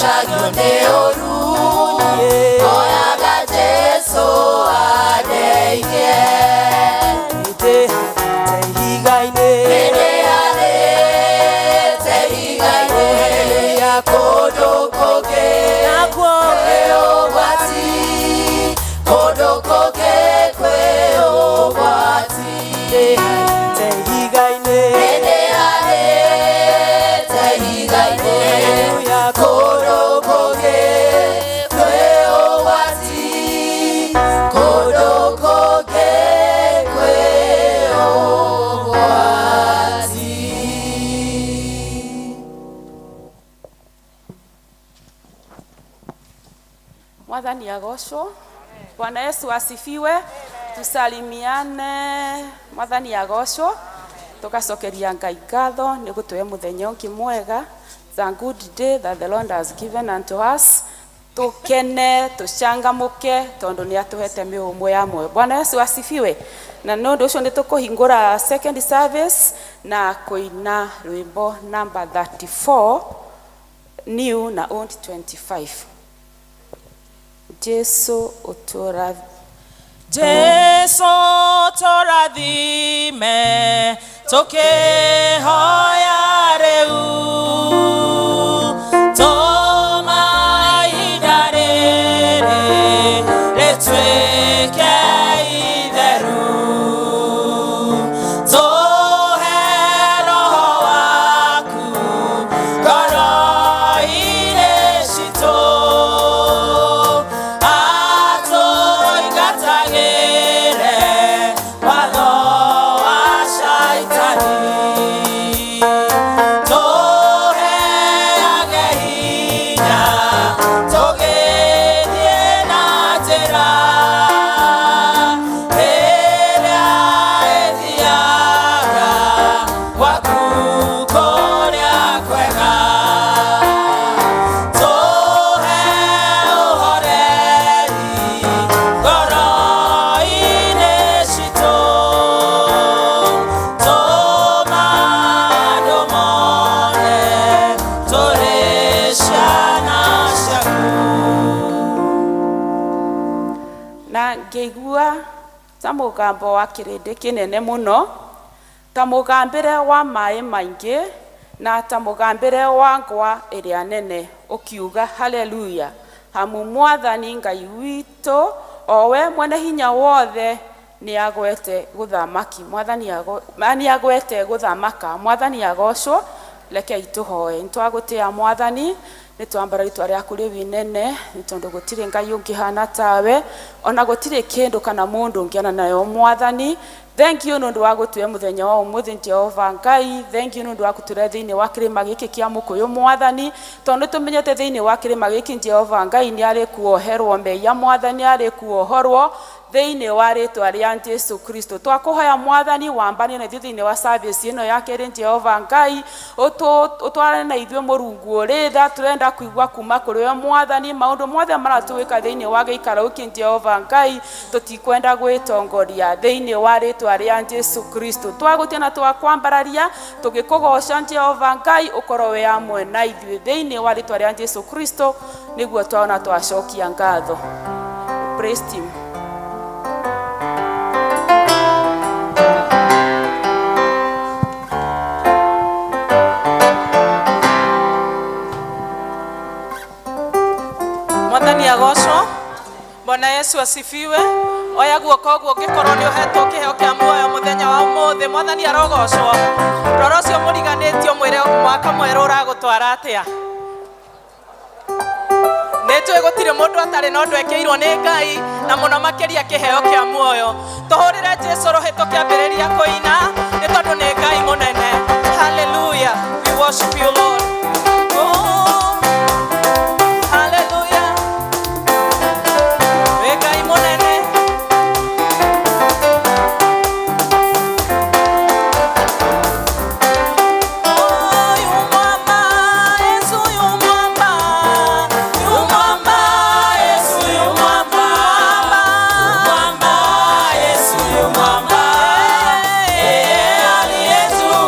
Ndagucagio nĩ ũru, hoyaga Jesu andeithie. Nĩndĩhandĩte ihiga-inĩ. Nĩndĩhandĩte ihiga-inĩ. Haleluya. Kũndũ kũngĩ Nakuo kwĩ ũgwati, kũndũ kũngĩ kwĩ ũgwati. Nĩndĩhandĩte ihiga-inĩ. Nĩndĩhandĩte ihiga-inĩ. Haleluya. Kũndũ kũngĩ kwĩ ũgwati, kũndũ kũngĩ kwĩ ũgwati. Mwathani agocwo. Bwana Yesu asifiwe. Tusalimiane. Mwathani agocwo. Tugacokeria Ngai ngatho nĩ gũtũhe mũthenya ũngĩ mwega. It's a good day that the Lord has given unto us. Tukene, tucangamuke tondu nĩ atũhete mĩhũmũ ya muoyo. Bwana Yesu asifiwe. Na nĩ ũndũ ũcio nĩ tũkũhingũra second service na kũina rwĩmbo number 34 new na old 25. Jesu ũtũra. Jesu tũrathime tũkĩhoya rĩu, tũma ihinda rĩrĩ rĩtuĩke itheru, tũhe roho waku ngoro-inĩ citũ, atũingatagĩre watho wa Shaitani, tũheage hinya tũgĩthiĩ na njĩra ĩrĩa ĩthiaga gwaku kũrĩa kwega, tũhe ũhoreri ngoro-inĩ citũ, tũma andũ mone tũrĩ ciana ciaku. Na ngĩigua ta mũgambo wa kĩrĩndĩ kĩnene mũno, ta mũgambĩre wa maĩ maingĩ na ta mũgambĩre wa ngwa ĩrĩa nene, ũkiuga haleluya, amu Mwathani Ngai witũ o we mwene hinya wothe nĩ agwete gũthamaki. Mwathani nĩ agwete gũthamaka. Mwathani agocwo. Rekei tũhoe. Nĩtwagũtĩa Mwathani, nĩtwambara rĩtwa rĩaku rĩu inene, nĩ tondũ gũtirĩ Ngai ũngĩhana tawe, ona gũtirĩ kĩndũ kana mũndũ ũngĩana nayo Mwathani. Thank you nĩ ũndũ wa gũtũhe mũthenya wa ũmũthĩ Jehova Ngai. Thank you nĩ ũndũ wa gũtũrehe thĩinĩ wa kĩrĩma gĩkĩ kĩa mũkũyũ Mwathani, tondũ nĩtũmenyete thĩinĩ wa kĩrĩma gĩkĩ Jehova Ngai nĩ arĩ kuoherwo mehia Mwathani, arĩ kuohorwo thĩinĩ wa rĩtwa rĩa Jesu Kristo. Twakũhoya Mwathani wambanie na ithuĩ thĩinĩ wa service ĩno ya kerĩ Jehova Ngai, ũtwarane na ithuĩ Mũrungu ũrĩ tha. Tũrenda kũigua kuma kũrĩ we Mwathani maũndũ mothe maratũĩka thĩinĩ wa gĩikaro gĩkĩ Jehova Ngai, tũtikwenda gwĩtongoria thĩinĩ wa rĩtwa rĩa Jesu Kristo. Twagũtia na twakwambararia tũgĩkũgoca Jehova Ngai, ũkorwo wĩ hamwe na ithuĩ thĩinĩ wa rĩtwa rĩa Jesu Kristo, nĩguo twaona twacokia ngatho. Praise team. Mwathani agocwo. Bwana Yesu asifiwe. Oya guoko ũguo ũngĩkorwo nĩ ũhetwo kĩheo kĩa muoyo mũthenya wa ũmũthĩ. Mwathani arogocwo. Rora ũcio mũriganĩtio mwĩre mwaka mwerũ ũragũtwara atĩa. Nĩ njũĩ gũtirĩ mũndũ atarĩ na ũndũ ekĩirwo nĩ Ngai, na mũno makĩria kĩheo kĩa muoyo. Tũhũrĩre Jesu rũhĩ tũkĩambĩrĩria kũina, nĩ tondũ nĩ Ngai mũnene. Hallelujah. We worship you, Lord. Oh, hallelujah. Wĩ Ngai mũnene. Oh, yu mwamba, Yesu yu mwamba. Yu mwamba, Yesu yu mwamba. Mwamba, Yesu yu mwamba. Yeye aliye juu.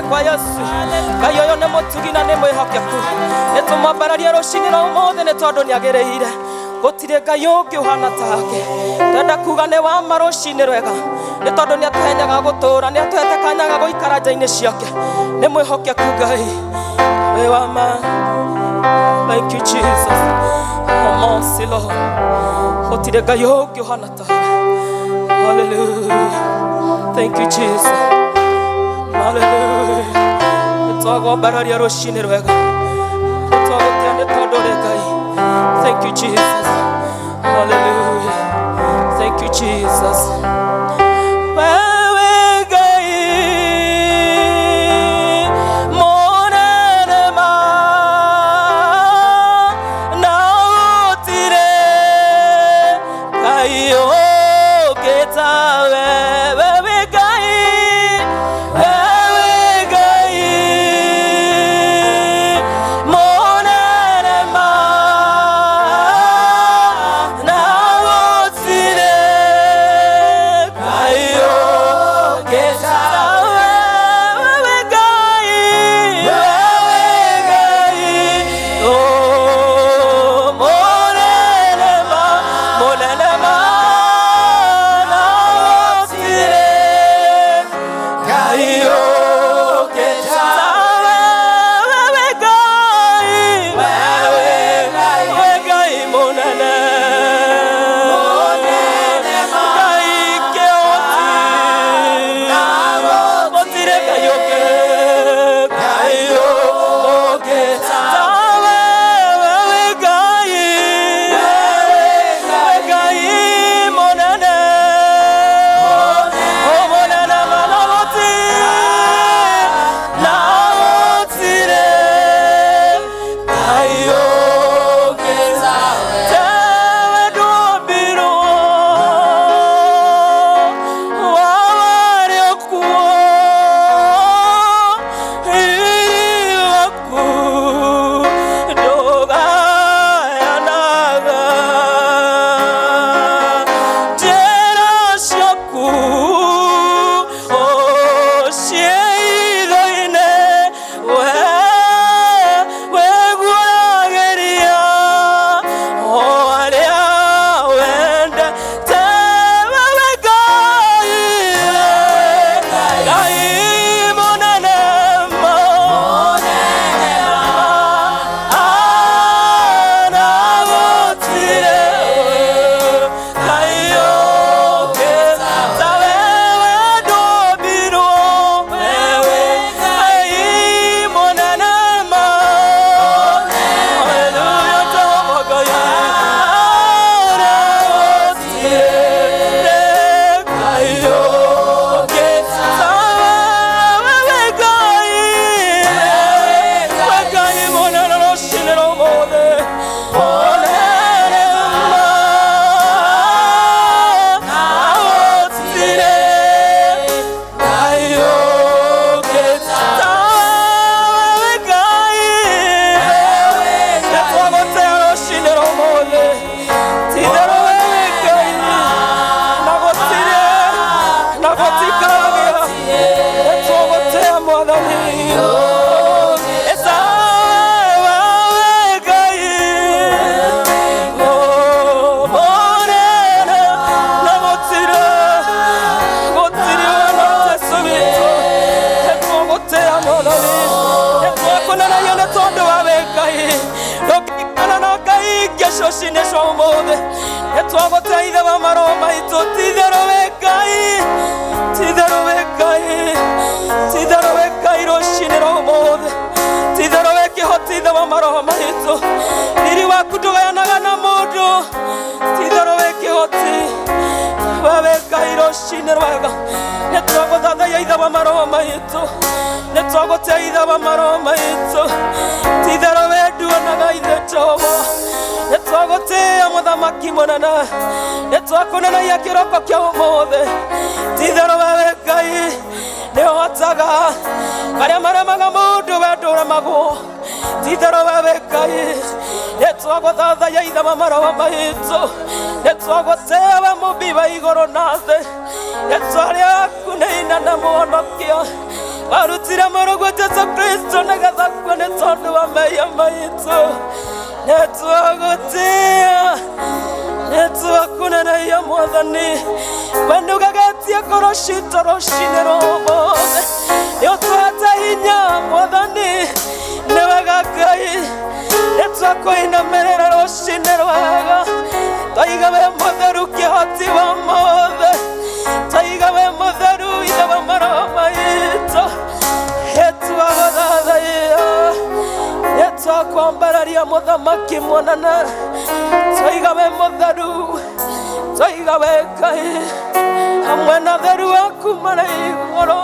Kwa Yesu Ngai ũyũ nĩ mũtugi na nĩ mwĩhokeku nĩ tũmwambararie rũcinĩ rwa ũmũthĩ nĩ tondũ nĩagĩrĩire gũtirĩ Ngai ũngĩ ũhana take ndenda kuga nĩ wa ma rũcinĩ rwega nĩ tondũ nĩatũhenyaga gũtũũra nĩatũhete kanya ga gũikara nja-inĩ ciake nĩ mwĩhokeku Ngai wĩ wa ma. Thank you Jesus. Mercy Lord, gũtirĩ Ngai ũngĩ ũhana tawe. Hallelujah. Thank you Jesus. Hallelujah. Nĩtwagwambararia rũcinĩ rwega nĩtwagũtĩa nĩ tondũ ũrĩ Ngai. Thank you Jesus. Hallelujah. Thank you Jesus. Wewe Ngai mũnene ma na gũtirĩ Ngai ũngĩ tawe. Wewe Ngai, wewe Ngai mũnene ma na gũtirĩ rwa ũmũthĩ. Nĩ twagũteitha wa maroho maitũ, ti-itherũ wĩ Ngai, ti-itherũ wĩ Ngai, ti-itherũ wĩ Ngai rũcinĩ rwa ũmũthĩ. Ti-itherũ wĩ kĩhoti ithe wa maroho maitũ, riri waku ndũgayanaga na mũndũ. Ti-itherũ wĩ kĩhoti, we wĩ Ngai rũcinĩ rwega. Nĩ twagũthathaiya ithe wa maroho maitũ, nĩ twagũtĩa ithe wa maroho maitũ. Ti-itherũ wĩ nduonaga ithe Jehova, nĩ twagũtĩa mũthamaki mũnene, nĩ twakũnenagia kĩroko kĩa ũmũthĩ. Ti-itherũ we wĩ Ngai, nĩ ũhotaga marĩa maremaga mũndũ, we ndũremagwo. Ti-itherũ we wĩ Ngai, nĩ twagũthathaiya ithe wa maroho maitũ, nĩ twagũtĩa we mũmbi wa igũrũ na thĩ. Rĩtwa rĩaku nĩ inene mũhonokia, warutire mũrũguo Jesũ Kristo nĩgetha akue nĩ tondũ wa mehia maitũ. Nĩ twagũtĩa, nĩ twakũneneia Mwathani, we nĩũgegetie ngoro citũ rũcinĩ rwa ũmũthĩ. Nĩ ũtũhete hinya Mwathani, nĩ wega Ngai, nĩ twakũinamĩrĩra rũcinĩ rwega. Twaiga we mũtheru kĩhoti wa mothe, twaiga we mũtheru ithe wa maroho maitũ. Nĩ twagũthathaiya, nĩ twakwambararia mũthamaki mũnene. Twaiga we mũtheru, twaiga we Ngai, hamwe na theru waku marĩ igũrũ.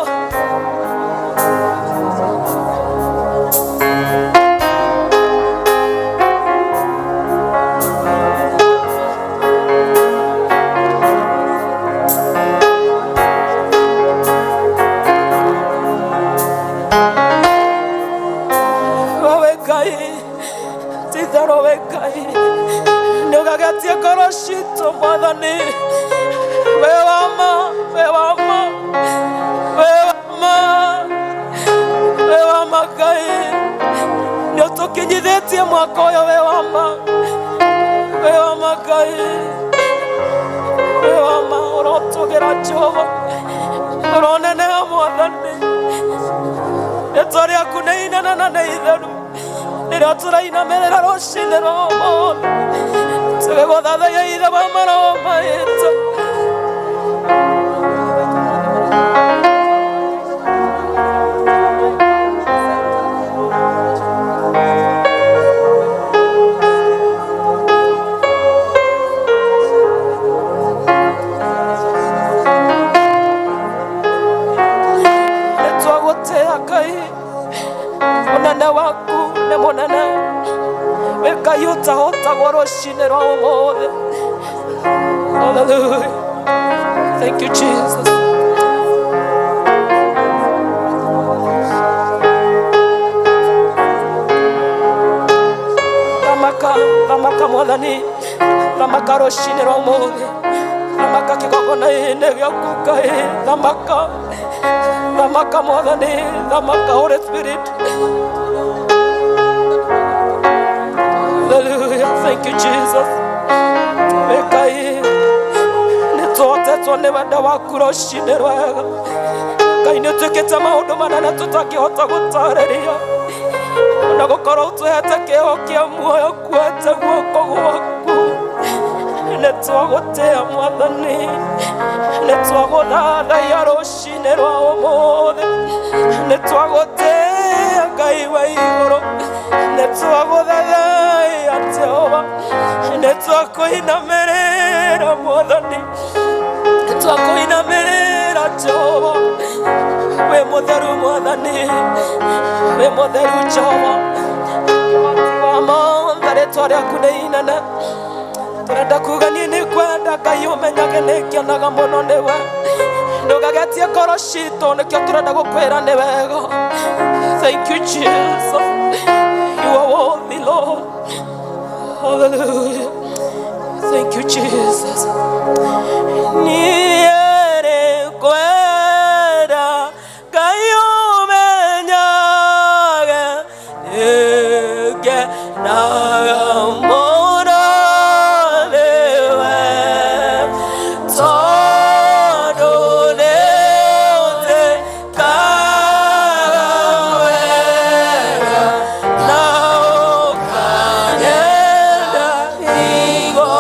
Wewe Ngai, ti-itherũ wĩ Ngai, nĩũgegetie ngoro citũ Mwathani. Wĩ wa ma, wĩ wa ma, wĩ wa ma, wĩ wa ma Ngai, nĩũtũkinyithĩtie mwaka ũyũ. Wĩ wa ma, wĩ wa ma Ngai, wĩ wa ma. Ũrotũgĩra Jehova, ũroneneha Mwathani. Rĩtwa rĩaku nĩ inene na nĩ itheru, rĩrĩa tũrainamĩrĩra rũcinĩ rwa ũmũthĩ, tũgĩgũthathaiya ithe wa maroho maitũ. Nĩ twagũtĩa Ngai, mũnene waku nĩ mũnene, wĩ Ngai ũtahotagwo rũcinĩ rwa ũmũthĩ. Hallelujah. Thank you, Jesus. Thamaka, thamaka Mwathani, thamaka rũcinĩ rwa ũmũthĩ, thamaka kĩgongona-inĩ gĩaku Ngai, thamaka, thamaka Mwathani, thamaka Holy Spirit. Hallelujah. Thank you, Jesus. Wĩ Ngai, nĩ tũhotetwo nĩ wendo waku rũcinĩ rwega. Ngai, nĩ ũtuĩkĩte maũndũ manene tũtangĩhota gũtarĩria, ona gũkorwo ũtũhete kĩheo kĩa muoyo kuete guoko gwaku. Nĩ twagũtĩa Mwathani, nĩ twagũthathaiya rũcinĩ rwa ũmũthĩ, nĩ twagũtĩa Ngai wa igũrũ, nĩ twagũthathaiya Jehova, nĩ twakũinamĩrĩra Mwathani, nĩ twakũinamĩrĩra Jehova. Wĩ mũtheru Mwathani, wĩ mũtheru Jehova, kĩhoti wa mothe, rĩtwa rĩaku nĩ inene. Tũrenda kuga niĩ nĩ kwenda Ngai ũmenyage nĩ ngenaga mũno nĩwe, ndũgagetie ngoro citũ, nĩkĩo tũrenda gũkwĩra nĩ wega. Thank you, Jesus. You are worthy, Lord. Hallelujah. Thank you, Jesus. Niĩ kwenda Ngai ũmenyage nĩngenaga mũno nĩwe, tondũ nĩũnjĩkaga wega na ũkanyenda hingo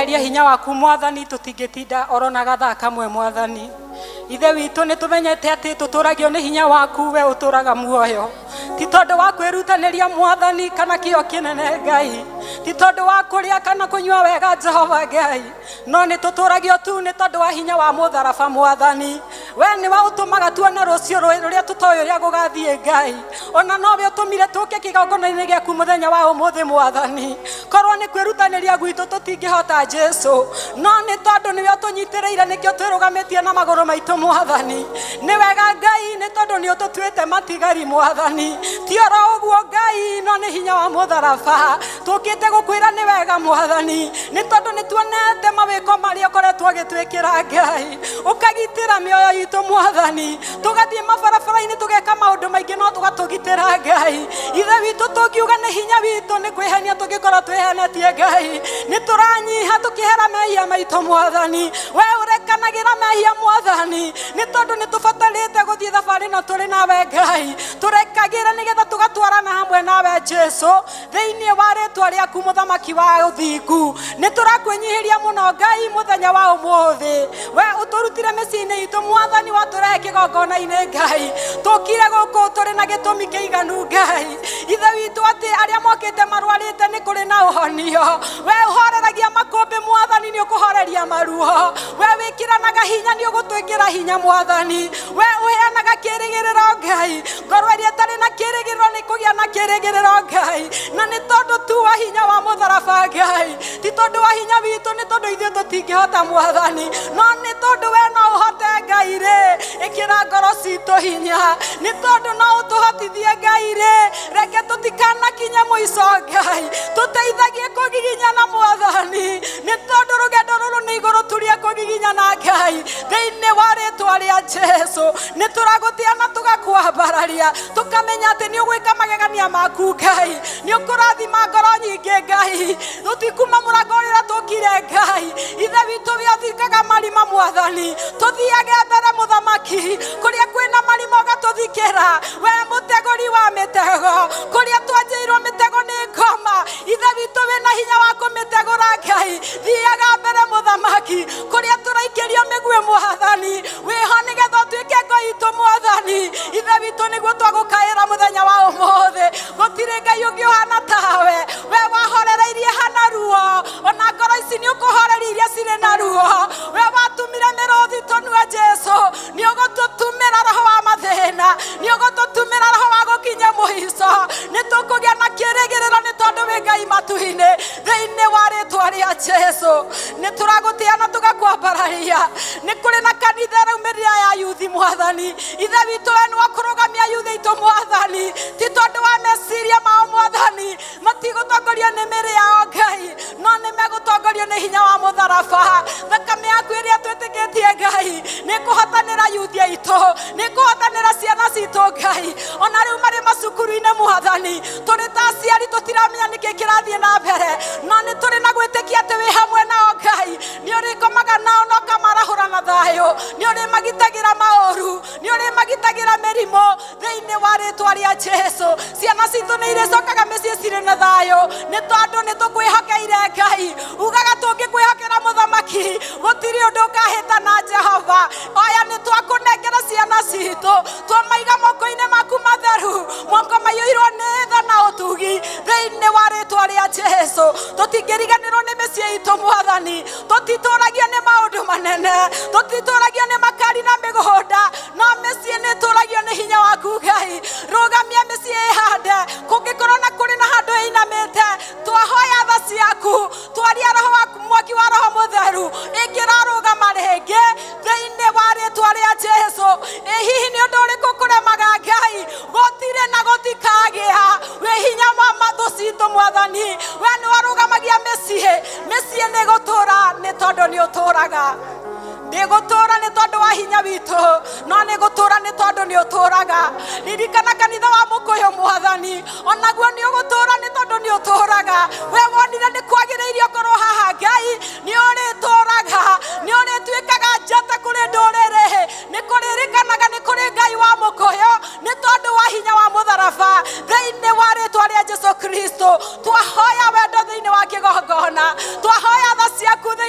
Ũngĩeheria hinya waku Mwathani, tũtingĩtinda oro na gathaa kamwe Mwathani. Ithe witũ, nĩ tũmenyete atĩ tũtũragio nĩ hinya waku, we ũtũraga muoyo, ti tondũ wa kwĩrutanĩria Mwathani kana kĩo kĩnene Ngai, ti tondũ wa kũrĩa kana kũnyua wega Jehova Ngai, no nĩ tũtũragio tu nĩ tondũ wa hinya wa mũtharaba Mwathani. We nĩwe ũtũmaga tuone rũciũ rũrĩa tũtoĩ ũrĩa gũgathiĩ Ngai, ona nowe ũtũmire tũke kĩgongona-inĩ gĩaku mũthenya wa ũmũthĩ Mwathani. Korwo nĩ kwĩrutanĩria gwitũ tũtingĩhota Jesu, no nĩ tondũ nĩwe ũtũnyitĩrĩire nĩkĩo twĩrũgamĩtie na magũrũ maitũ Mwathani. Nĩ wega Ngai, nĩ tondũ nĩ ũtũtuĩte matigari Mwathani. Ti oro ũguo Ngai, no nĩ hinya wa mũtharaba tũkĩte gũkwĩra nĩ wega Mwathani, nĩ tondũ nĩ tuonete mawĩko marĩa ũkoretwo ũgĩtwĩkĩra Ngai, ũkagitĩra mĩoyo itũ Mwathani, tũgathiĩ mabarabara-inĩ tũgeka maũndũ maingĩ no tũgatũgitĩra Ngai. Ithe witũ, tũngiuga nĩ hinya witũ nĩ kwĩhenia tũngĩkorwo twĩhenetie Ngai. Nĩ tũranyiha tũkĩhera mehia maitũ Mwathani, we ũrekanagĩra mehia Mwathani, nĩ tondũ nĩ tũbatarĩte gũthiĩ thabarĩ ĩno tũrĩ nawe Ngai. Tũrekagĩre nĩgetha tũgatwarana hamwe nawe Jesu, thĩinĩ wa rĩtwa rĩaku mũthamaki wa ũthingu. Nĩ tũrakwĩnyihĩria mũno Ngai mũthenya wa ũmũthĩ, we ũtũrutire mĩciĩ-inĩ itũ Mwathani, watũrehe kĩgongona-inĩ Ngai. Tũkire gũkũ tũrĩ na gĩtũmi kĩiganu Ngai. Ithe witũ, atĩ arĩa mokĩte marwarĩte nĩ kũrĩ na ũhonio. We ũhoreragia makũmbĩ Mwathani, nĩ ũkũhoreria maruo. We wĩkĩranaga hinya, nĩ ũgũtwĩkĩra hinya Mwathani. We ũheanaga kĩrĩgĩrĩro Ngai, ngoro ĩrĩa ĩtarĩ na kĩrĩgĩrĩro nĩ kũgĩa na kĩrĩgĩrĩro Ngai, na nĩ tondũ tu wa hinya wa mũtharaba Ngai, ti tondũ wa hinya witũ, nĩ tondũ ithuĩ tũtingĩhota Mwathani, no nĩ tondũ we no ũhote Ngai rĩ, ĩkĩra ngoro citũ hinya, nĩ tondũ no ũtũhotithie Ngai rĩ, reke tũtikanakinye mũico Ngai, tũteithagie kũgiginyana Mwathani, nĩ tondũ rũgendo rũrũ nĩ igũrũ turie kũgiginyana Ngai. Thĩinĩ wa rĩtwa rĩa Jesu, nĩ tũragũtĩa na tũgakwambararia, tũkamenya atĩ nĩ ũgwĩka magegania maku Ngai, nĩ ũkũrathima ngoro nyingĩ Ngai. Tũtikuma mũrango ũrĩa tũkire Ngai. Ithe witũ, we ũthikaga marima Mwathani, tũthiage mbere mũthamaki, kũrĩa kwĩna marima ũgatũthikĩra. We mũtegũri wa mĩtego, kũrĩa twanjĩirwo mĩtego nĩ ngoma, Ithe witũ wĩna hinya wa kũmĩtegũra Ngai, thiaga mbere mũthamaki, kũrĩa tũraikĩrio mĩguĩ Mwathani, wĩho nĩgetha ũtuĩke ngo itũ Mwathani. Ithe witũ, nĩguo twagũkaĩra mũthenya wa ũmũthĩ, gũtirĩ Ngai ũngĩ ũhana tawe. We wahorereirie hana ruo, ona ngoro ici nĩ ũkũhoreria iria cirĩ na ruo. We watumire mĩrũthi tũnue Jesu, nĩ ũgũtũtumĩra roho wa mathĩna, nĩ ũgũtũtumĩra roho wa gũkinya mũico, nĩ tũkũgĩa na kĩrĩgĩrĩro nĩ tondũ wĩ Ngai matu-inĩ. Thĩinĩ wa rĩtwa rĩa Jesu, nĩ tũragũtĩa na tũgakwambararia. Nĩ kũrĩ na kanitha ĩraumĩrĩra ya yuthi Mwathani. Ithe witũ, we nĩ wa kũrũgamia yuthi aitũ Mwathani, ti tondũ wa meciria mao Mwathani, matigũtongorio nĩ mĩrĩ yao Ngai, no nĩ megũtongorio nĩ hinya wa mũtharaba. Thakame yaku ĩrĩa twĩtĩkĩtie Ngai nĩ kũhotanĩra yuthi aitũ, nĩ kũhotanĩra ciana citũ Ngai, ona rĩu marĩ macukuru-inĩ Mwathani. Tũrĩ ta aciari tũtiramenya nĩkĩ kĩrathiĩ na mbere, no nĩ tũrĩ na gwĩtĩkia atĩ wĩ hamwe nao Ngai, nĩ ũrĩkomaga nao na ũkamarahũra na thayũ, nĩ ũrĩmagitagĩra maũru, nĩ ũrĩmagitagĩra mĩrimũ. Thĩinĩ wa rĩtwa rĩa Jesu, ciana citũ nĩ irĩcokaga mĩciĩ cirĩ na thayũ, nĩ tondũ nĩ tũkwĩhokeire Ngai. Ugaga tũngĩkwĩhokera mũthamaki, gũtirĩ ũndũ ũkahĩtana. Jehova, oya nĩ twakũnengera ciana citũ, twamaiga moko-inĩ maku matheru, moko maiyũirwo nĩ tha na ũtugi. Thĩinĩ wa rĩtwa rĩa Jesu, tũtingĩriganĩrwo nĩ mĩciĩ itũ Mwathani. Tũtitũragio nĩ maũndũ manene, tũtitũragio nĩ makari na mĩgũnda, no mĩciĩ nĩ ĩtũragio nĩ hinya waku Ngai. Rũgamia mĩciĩ ĩhande, kũngĩkorwo na kũrĩ na handũ ĩinamĩte, twahoya tha ciaku, twaria roho waku, mwaki wa roho mũtheru ĩngĩrarũgama rĩngĩ. Thĩinĩ wa rĩtwa rĩa Jesu, ĩ hihi nĩ ũndũ ũrĩkũ kũremaga Ngai? Gũtirĩ na gũtikagĩa. Wĩ hinya wa mathũ citũ Mwathani, we nĩ warũgamagia mĩciĩ, mĩciĩ nĩ gũtũra nĩ tondũ nĩ ũtũraga. Ndĩgũtũra nĩ tondũ wa hinya witũ, no nĩ gũtũra nĩ tondũ nĩ ũtũraga. Ririkana kanitha wa Mũkũyũ Mwathani, onaguo nĩ ũgũtũra nĩ tondũ nĩ ũtũraga. We wonire nĩ kwagĩrĩire ũkorwo haha Ngai, nĩ ũrĩtũraga, nĩ ũrĩtuĩkaga njata kũrĩ ndũrĩrĩ, nĩ kũririkanaga nĩ kũrĩ Ngai wa Mũkũyũ nĩ tondũ wa hinya wa mũtharaba. Thĩinĩ wa rĩtwa rĩa Jesu Kristo, twahoya wendo thĩinĩ wa kĩgongona, twahoya tha ciaku thĩinĩ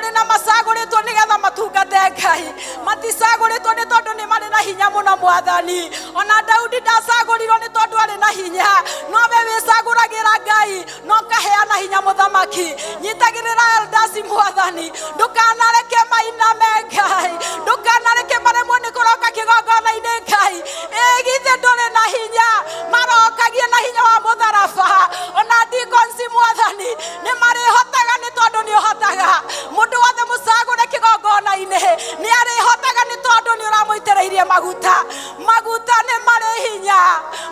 Kũrĩ na macagũrĩtwo nĩgetha matungate Ngai, maticagũrĩtwo nĩ tondũ nĩ marĩ na hinya mũno Mwathani. Ona Daudi ndacagũrirwo nĩ tondũ arĩ na hinya, no we wĩcagũragĩra Ngai no kaheana hinya mũthamaki. Nyitagĩrĩra elders Mwathani, ndũkanareke mainame Ngai, ndũkanareke maremwo nĩ kũroka kĩgongona-inĩ Ngai. Ĩ githĩ ndũrĩ na hinya, marokagie na hinya wa mũtharaba. Ona deacons Mwathani nĩ marĩhotaga nĩ tondũ nĩ ũhotaga. Mũndũ wothe mũcagũre kĩgongona-inĩ nĩ arĩhotaga nĩ tondũ nĩ ũramũitĩrĩirie maguta. Maguta nĩ marĩ hinya,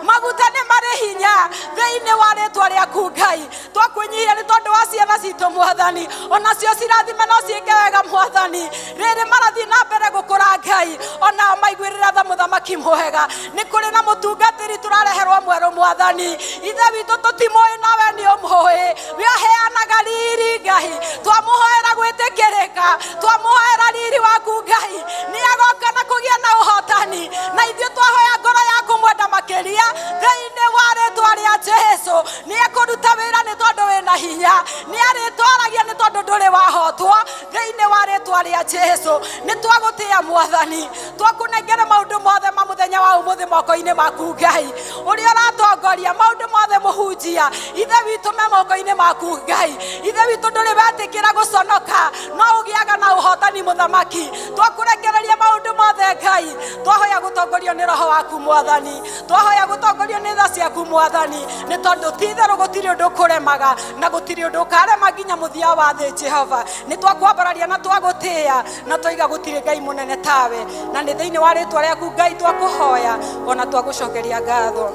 maguta nĩ marĩ hinya thĩinĩ wa rĩtwa rĩaku Ngai. Twakwĩnyihia nĩ tondũ wa ciana citũ Mwathani, onacio cirathime no ciĩke wega Mwathani. Rĩrĩ marathiĩ na mbere gũkũra Ngai, ona maiguĩrĩra tha mũthamaki mwega. Nĩ kũrĩ na mũtungatĩri tũrareherwo mwerũ Mwathani. Ithe witũ tũtimũĩ nawe nĩ ũmũĩ, we aheanaga riri Ngai. Twamũhoera gwĩtĩkĩrĩka, twamũhoera riri waku Ngai, nĩ agoka na kũgĩa na ũhotani, na ithuĩ twahoya ngoro ya kũmwenda makĩria thĩinĩ wa rĩtwa rĩa Jesu. Nĩ ekũruta wĩra nĩ tondũ wĩna hinya, nĩ arĩtwaragia nĩ tondũ ndũrĩ wahotwo thĩinĩ wa rĩtwa rĩa Jesu. Nĩ twagũtĩĩa Mwathani, twakũnengera maũndũ mothe ma mũthenya wa ũmũthĩ moko-inĩ maku Ngai. Ũrĩa ũratongoria maũndũ mothe mũhunjia, Ithe witũ me moko-inĩ maku Ngai. Ithe witũ ndũrĩ wetĩkĩra gũconoka, no ũgĩaga na ũhotani mũthamaki. Twakũrekereria maũndũ mothe Ngai, twahoya gũtongorio nĩ roho waku Mwathani, twahoya gũtongorio nĩ tha ciaku Mwathani, nĩ tondũ ti itherũ gũtirĩ ũndũ ũkũremaga na gũtirĩ ũndũ ũkarema nginya mũthia wa thĩ Jehova. Nĩ twakwambararia na twagũtĩĩa na twaiga gũtirĩ Ngai mũnene tawe, na nĩ thĩinĩ wa rĩtwa rĩaku Ngai twakũhoya ona twagũcokeria ngatho.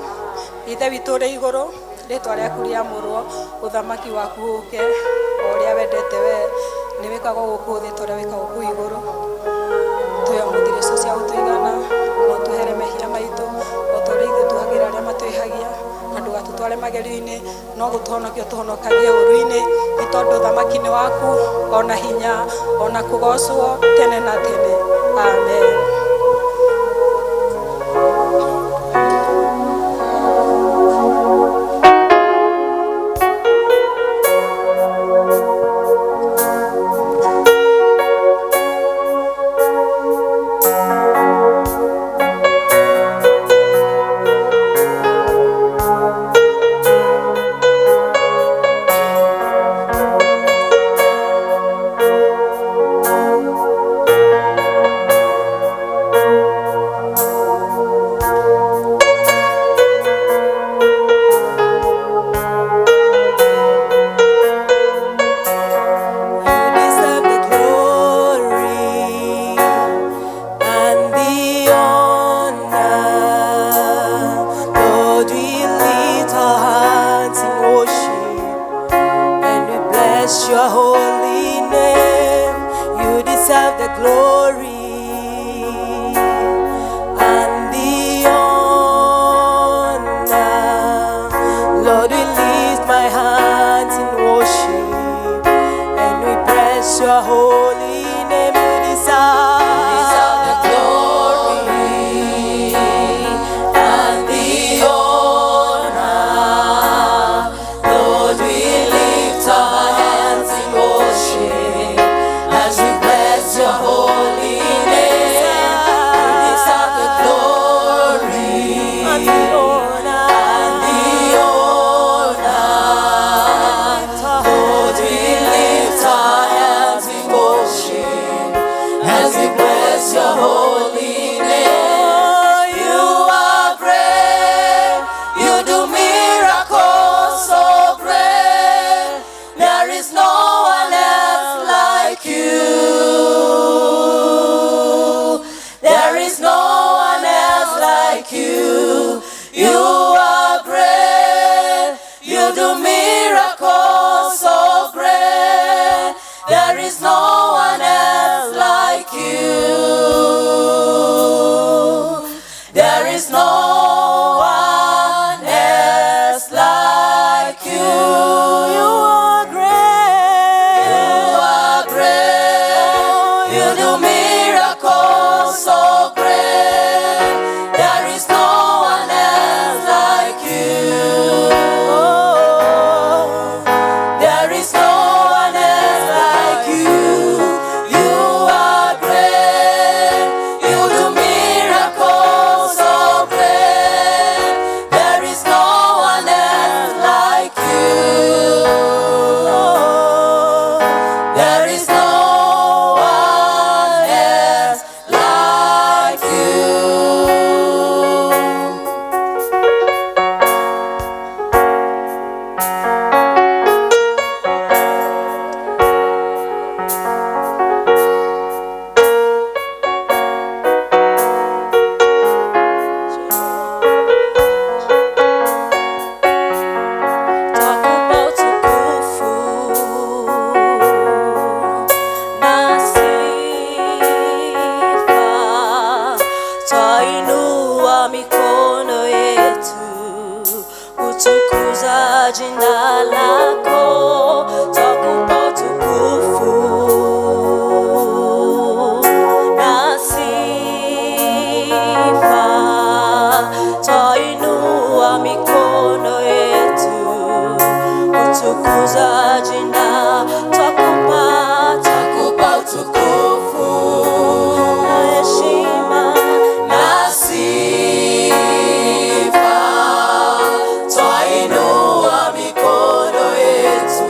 Ithe witũ ũrĩ igũrũ, rĩtwa rĩaku rĩamũrwo, ũthamaki waku ũke o ũrĩa wendete we, nĩ wĩkagwo gũkũ thĩ ta ũrĩa wĩkagwo kũu igũrũ. Tũhe ũmũthĩ irio cia gũtũigana, na ũtũhere mehia maitũ o ta ũrĩa ithuĩ tuohagĩra arĩa matwĩhagia, na ndũgatũtware magerio-inĩ, no gũtũhonokia ũtũhonokagie ũũru-inĩ, nĩ tondũ ũthamaki nĩ waku, ona hinya, ona kũgocwo tene na tene. Amen. You deserve the glory and the honor. Lord, we lift our hands in worship and we bless your holy name. You deserve the glory and the honor. Lord, we lift my hands in worship and we bless your holy name. You deserve the glory and the honor. Lord, we lift our hands in worship as we bless your holy name. You deserve the glory and the honor. Lord, we lift our hands in worship as we bless your holy name. You are great, you do miracles so great. There is no one else like you. There is no one else like you. You are great. You do miracles so great. There is no one else like you. There is no one else like you. You are great. You are great. You do miracles so great. There is no one else like you. There is no one else like you. Kutukuza jina lako, twakupa utukufu na sifa, twainua mikono yetu kutukuza jina, twakupa, twakupa utukufu na heshima na sifa, twainua mikono yetu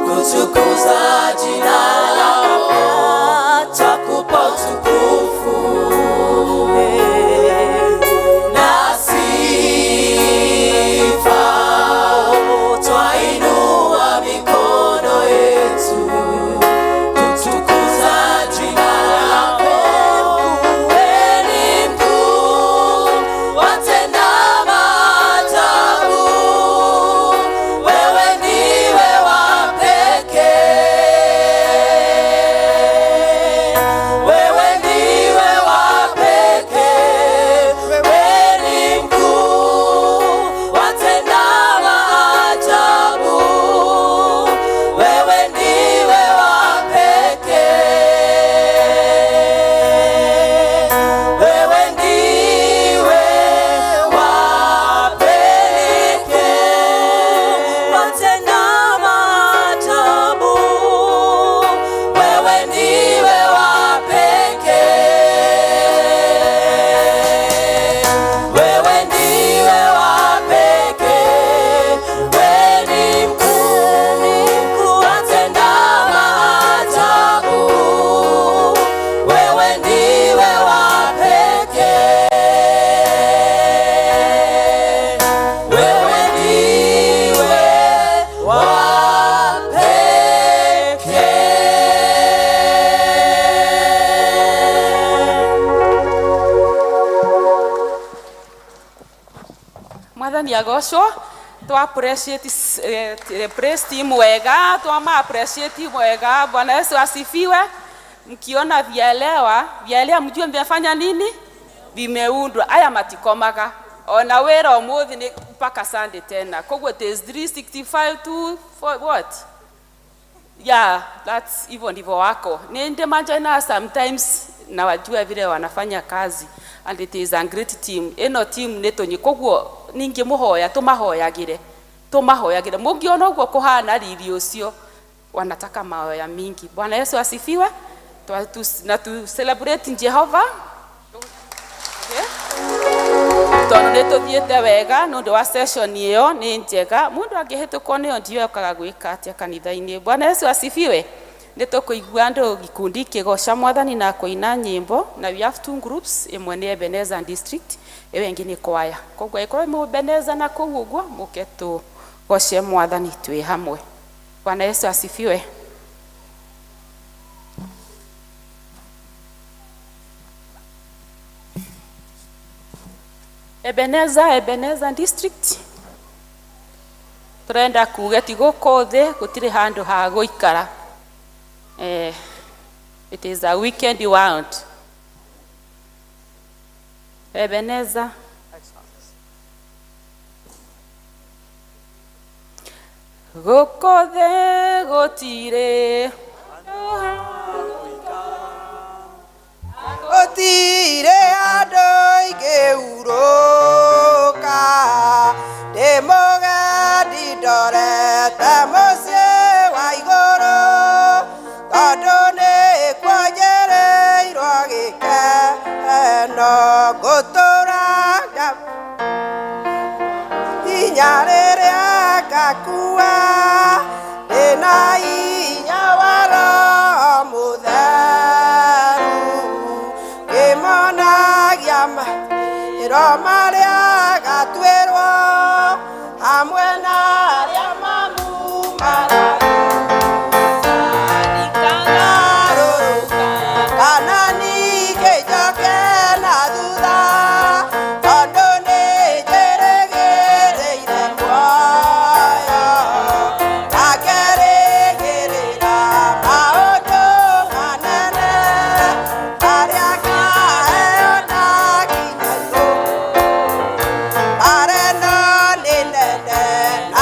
kutukuza jina lako, twakupa utukufu na sifa, twainua mikono yetu kutukuza jina lako. Wewe ni mkuu, watenda maajabu, wewe ndiwe wa pekee, wewe ndiwe wa pekee, wewe ni mkuu, watenda maajabu, wewe ndiwe wa pekee, wewe ndiwe wa pekee, watenda maajabu, wewe ndiwe wa pekee, wewe ndiwe wa pekee, wewe ni mkuu, watenda maajabu, wewe ndiwe wa pekee, wewe ndiwe wa pekee. Mwathani agocwo. Twa appreciate praise team wega, twama appreciate wega. Bwana Yesu asifiwe. Mkiona vyelewa vyelea, mjue mmefanya nini, vimeundwa. Aya matikomaga ona wira umuthi ni mpaka Sunday tena, koguo it is 365 to for what? Yeah, that's hivyo ndivyo wako. Ni ndimanjana sometimes na wajua vile wanafanya kazi, and it is a great team. Ino team nĩ tũnyi, koguo ningĩ mũhoya tũmahoyagĩre, tũmahoyagĩre. Mũngĩona ũguo kũhana riri ũcio, wanataka mahoya mingi. Bwana Yesu asifiwe. Na tu celebrate Jehova, okay? Tondũ nĩ tũthiĩte wega nĩ ũndũ wa session ĩyo nĩ njega. Mũndũ angĩhĩtũkwo nĩyo ndiyokaga gwĩka atĩa kanitha-inĩ. Bwana Yesu asifiwe. Nĩ tũkũigua andũ gikundi kĩgoca Mwathani na kũina nyĩmbo, na we have two groups, ĩmwe nĩ Ebenezer District, ĩyo ĩngĩ nĩ kwaya. Koguo ĩkorwo mũ Ebenezer na kũu ũguo, mũke tũgoce Mwathani twĩ hamwe. Bwana Yesu asifiwe. Ebenezer, Ebenezer District, turenda kuga ti gũkũ thĩ gũtirĩ handũ ha gũikara. It is a weekend world. Ebenezer. Gũkũ thĩ gũtirĩ Gũtirĩ andũ ingĩhurũka, ndĩ mũgendi ndorete mũciĩ wa igũrũ, tondũ nĩkuo njereirwo gĩkeno. Ngũtũra hinya rĩrĩa ngakua, ndĩna hinya wa Roho Mũtheru, ngĩmonagia mawĩra marĩa gatuĩrwo hamwe na arĩa mamumaraga. Kana ningĩ njoke na thutha, tondũ nĩ njĩrĩgĩrĩire muoyo, na ngerĩgĩrĩra maũndũ manene marĩa ngaheo na nginya igũrũ. Bara ĩno nĩ nene na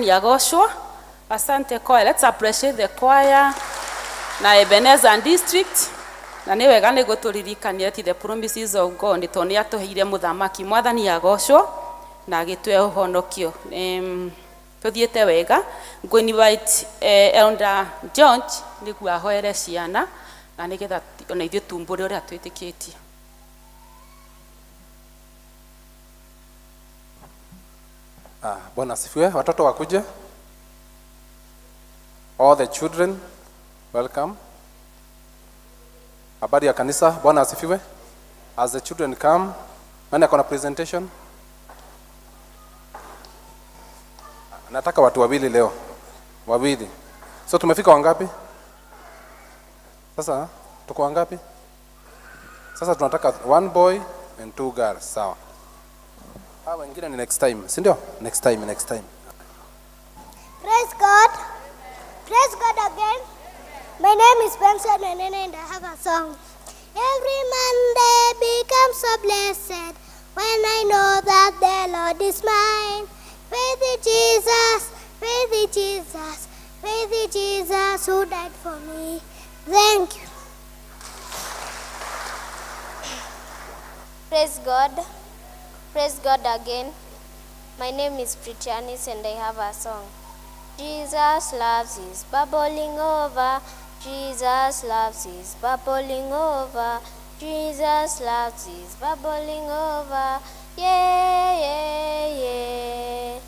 Mwathani agocwo. Asante choir. Let's appreciate the choir na Ebenezer District. Na nĩ wega nĩ gũtũririkania atĩ the promises of God nĩ tondũ nĩ atũheire mũthamaki. Mwathani agocwo na agĩtũhe ũhonokio. Tũthiĩte wega. Ngũ invite Elder George nĩguo ahoere ciana na nĩgetha ona ithuĩ tumbũre ũrĩa twĩtĩkĩtie. Ah, Bwana asifiwe. Watoto wakuje. All the children, welcome. Habari ya kanisa, Bwana asifiwe. As the children come, nani ako na presentation? Nataka watu wawili leo. Wawili. So tumefika wangapi? Sasa tuko wangapi? Sasa tunataka one boy and two girls, sawa. Hawa wengine ni next time, si ndio? Next time, next time. Praise God. Praise God again. My name is Benson Wenene and I have a song. Every Monday becomes so blessed when I know that the Lord is mine. Faith in Jesus, faith in Jesus, faith in Jesus who died for me. Thank you. Praise God. Praise God again. My name is Pritianis and I have a song. Jesus loves is bubbling over. Jesus loves is bubbling over. Jesus loves is bubbling over. Yeah, yeah, yeah.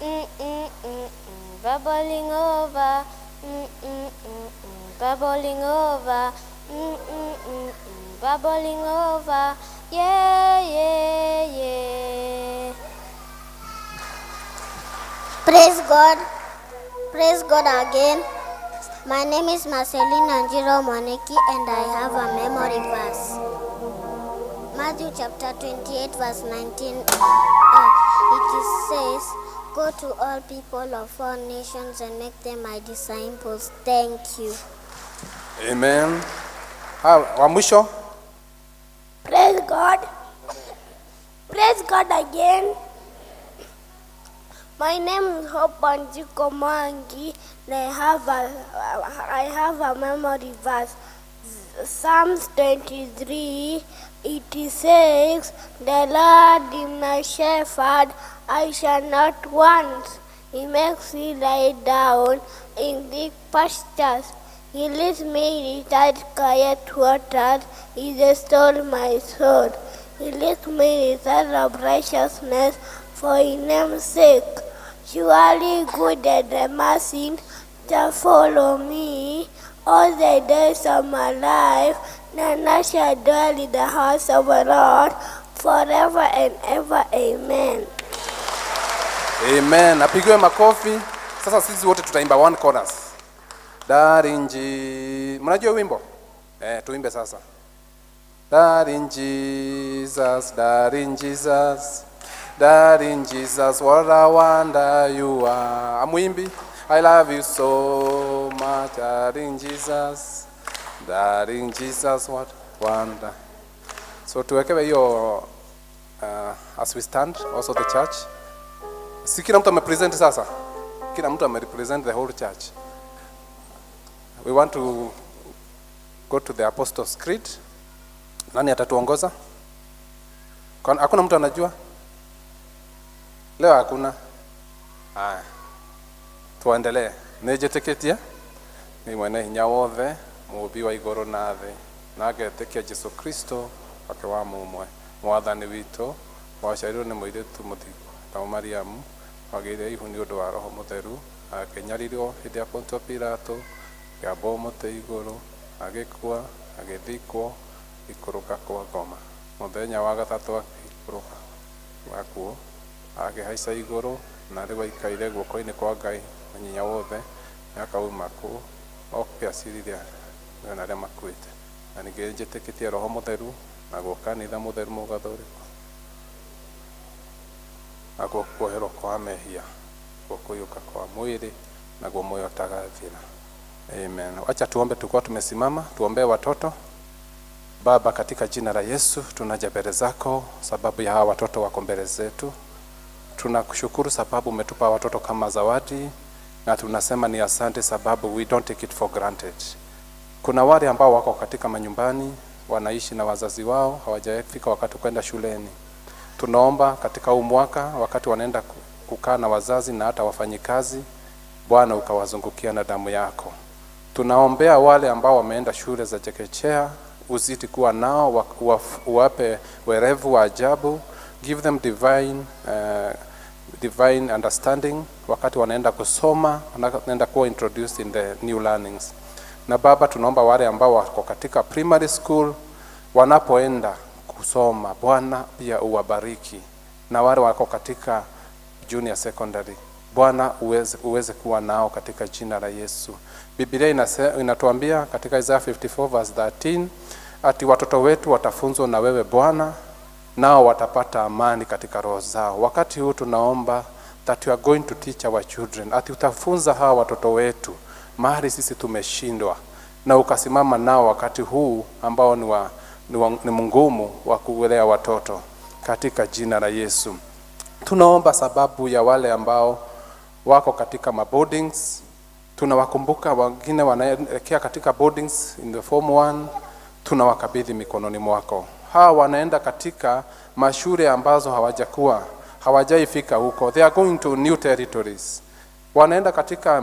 Mm, mm, mm, mm, bubbling over. Mm, mm, mm, mm, bubbling over. Mm, mm, mm, mm, bubbling over. Yeah, yeah, yeah. Praise God. Praise God again. My name is Marceline Anjiro Moneki and I have a memory verse. Matthew chapter 28 verse 19. It says, "Go to all people of all nations and make them my disciples." Thank you. Amen. Ah, wa mwisho. Praise God. Praise God again. My name is Hope Anjiko Mwangi, and I have a memory verse. Psalms 23, it says, "The Lord is my shepherd, I shall not want. He makes me lie down in green pastures. He leads me beside quiet waters. He restores my soul. He leads me beside of righteousness for his name's sake. Surely good and mercy shall follow me all the days of my life, and I shall dwell in the house of the Lord forever and ever. Amen." Amen. Apigiwe makofi. Sasa sisi wote tutaimba one chorus. Darinji. Mnajua wimbo? Eh, tuimbe sasa. Darling Jesus, darling Jesus, darling Jesus, what a wonder you are. Amuimbi. I love you so much, darling Jesus, darling Jesus, what wonder. So tuwekewe hiyo as we stand, also the church. Si kila mtu amepresent sasa? Kila mtu amerepresent the whole church. We want to go to the Apostles' Creed. Nani atatuongoza? Hakuna mtu anajua? Leo hakuna. Haya. Tuendelee. Nĩnjĩtĩkĩtie nĩ mwene hinya wothe mũũmbi wa igũrũ na thĩ na ngetĩkia Jesu Kristo wake wa mũmwe mwathani witũ waciarirwo nĩ mũirĩtu mũthingu ta Mariamu wagĩire ihu nĩ ũndũ wa Roho Mũtheru akĩnyarirwo hĩndĩ ya Pontio Pilato akĩambwo mũtĩ igũrũ agĩkua agĩthikwo ikũrũka kwa ngoma mũthenya wa gatatũ agĩikũrũka wakuo akĩhaica igũrũ na rĩu aikaire guoko-inĩ kwa Ngai na wothe nĩakauma kũu oke acirithie na arĩa makuĩte na ningĩ njĩtĩkĩtie Roho Mũtheru naguo kanitha mũtheru mũgathũrĩko naguo kuoherwo kwa mehia naguo kũriũka kwa mwĩrĩ naguo moyo utagathira. Amen. Wacha tuombe tukiwa tumesimama, tuombee watoto. Baba, katika jina la Yesu tunaja mbele zako sababu ya hawa watoto wako mbele zetu. Tunakushukuru sababu umetupa watoto kama zawadi, na tunasema ni asante sababu we don't take it for granted. Kuna wale ambao wako katika manyumbani wanaishi na wazazi wao, hawajafika wakati kwenda shuleni. Tunaomba katika huu mwaka, wakati wanaenda kukaa na wazazi na hata wafanyikazi, Bwana ukawazungukia na damu yako. Tunaombea wale ambao wameenda shule za chekechea, uzidi kuwa nao, uwape werevu wa ajabu, give them divine understanding wakati wanaenda kusoma, wanaenda kuwa introduced in the new learnings. Na Baba, tunaomba wale ambao wako katika primary school wanapoenda kusoma, Bwana pia uwabariki, na wale wako katika junior secondary, Bwana uweze kuwa nao katika jina la Yesu. Biblia inatuambia katika Isaiah 54 verse 13 ati watoto wetu watafunzwa na wewe Bwana, nao watapata amani katika roho zao. Wakati huu tunaomba that you are going to teach our children, ati utafunza hawa watoto wetu mahali sisi tumeshindwa, na ukasimama nao wakati huu ambao ni mgumu wa kulea watoto katika jina la Yesu. Tunaomba sababu ya wale ambao wako katika maboardings, tunawakumbuka wengine wanaelekea katika boardings in the form 1, tunawakabidhi mikononi mwako. Hawa wanaenda katika mashule ambazo hawajaifika huko. They are going to new territories. Wanaenda katika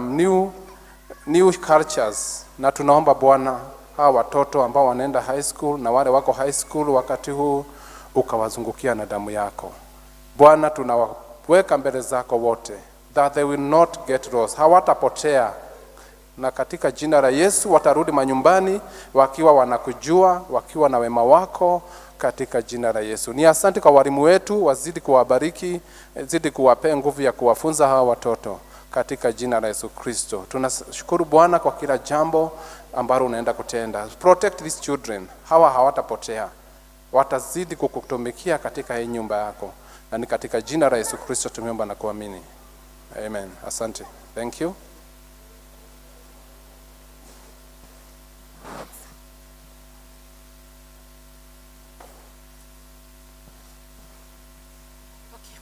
new cultures, na tunaomba Bwana hawa watoto ambao wanaenda high school na wale wako high school wakati huu ukawazungukia na damu yako. Bwana, tunawaweka mbele zako wote, that they will not get lost. Hawatapotea, na katika jina la Yesu watarudi manyumbani wakiwa wanakujua, wakiwa na wema wako katika jina la Yesu. Ni asante kwa walimu wetu, wazidi kuwabariki, zidi kuwapea nguvu ya kuwafunza hawa watoto katika jina la Yesu Kristo. Tunashukuru Bwana kwa kila jambo ambalo unaenda kutenda. Protect these children. Hawa hawatapotea, watazidi kukutumikia katika hii nyumba yako. Na ni katika jina la Yesu Kristo tumeomba na kuamini. Amen. Asante. Thank you.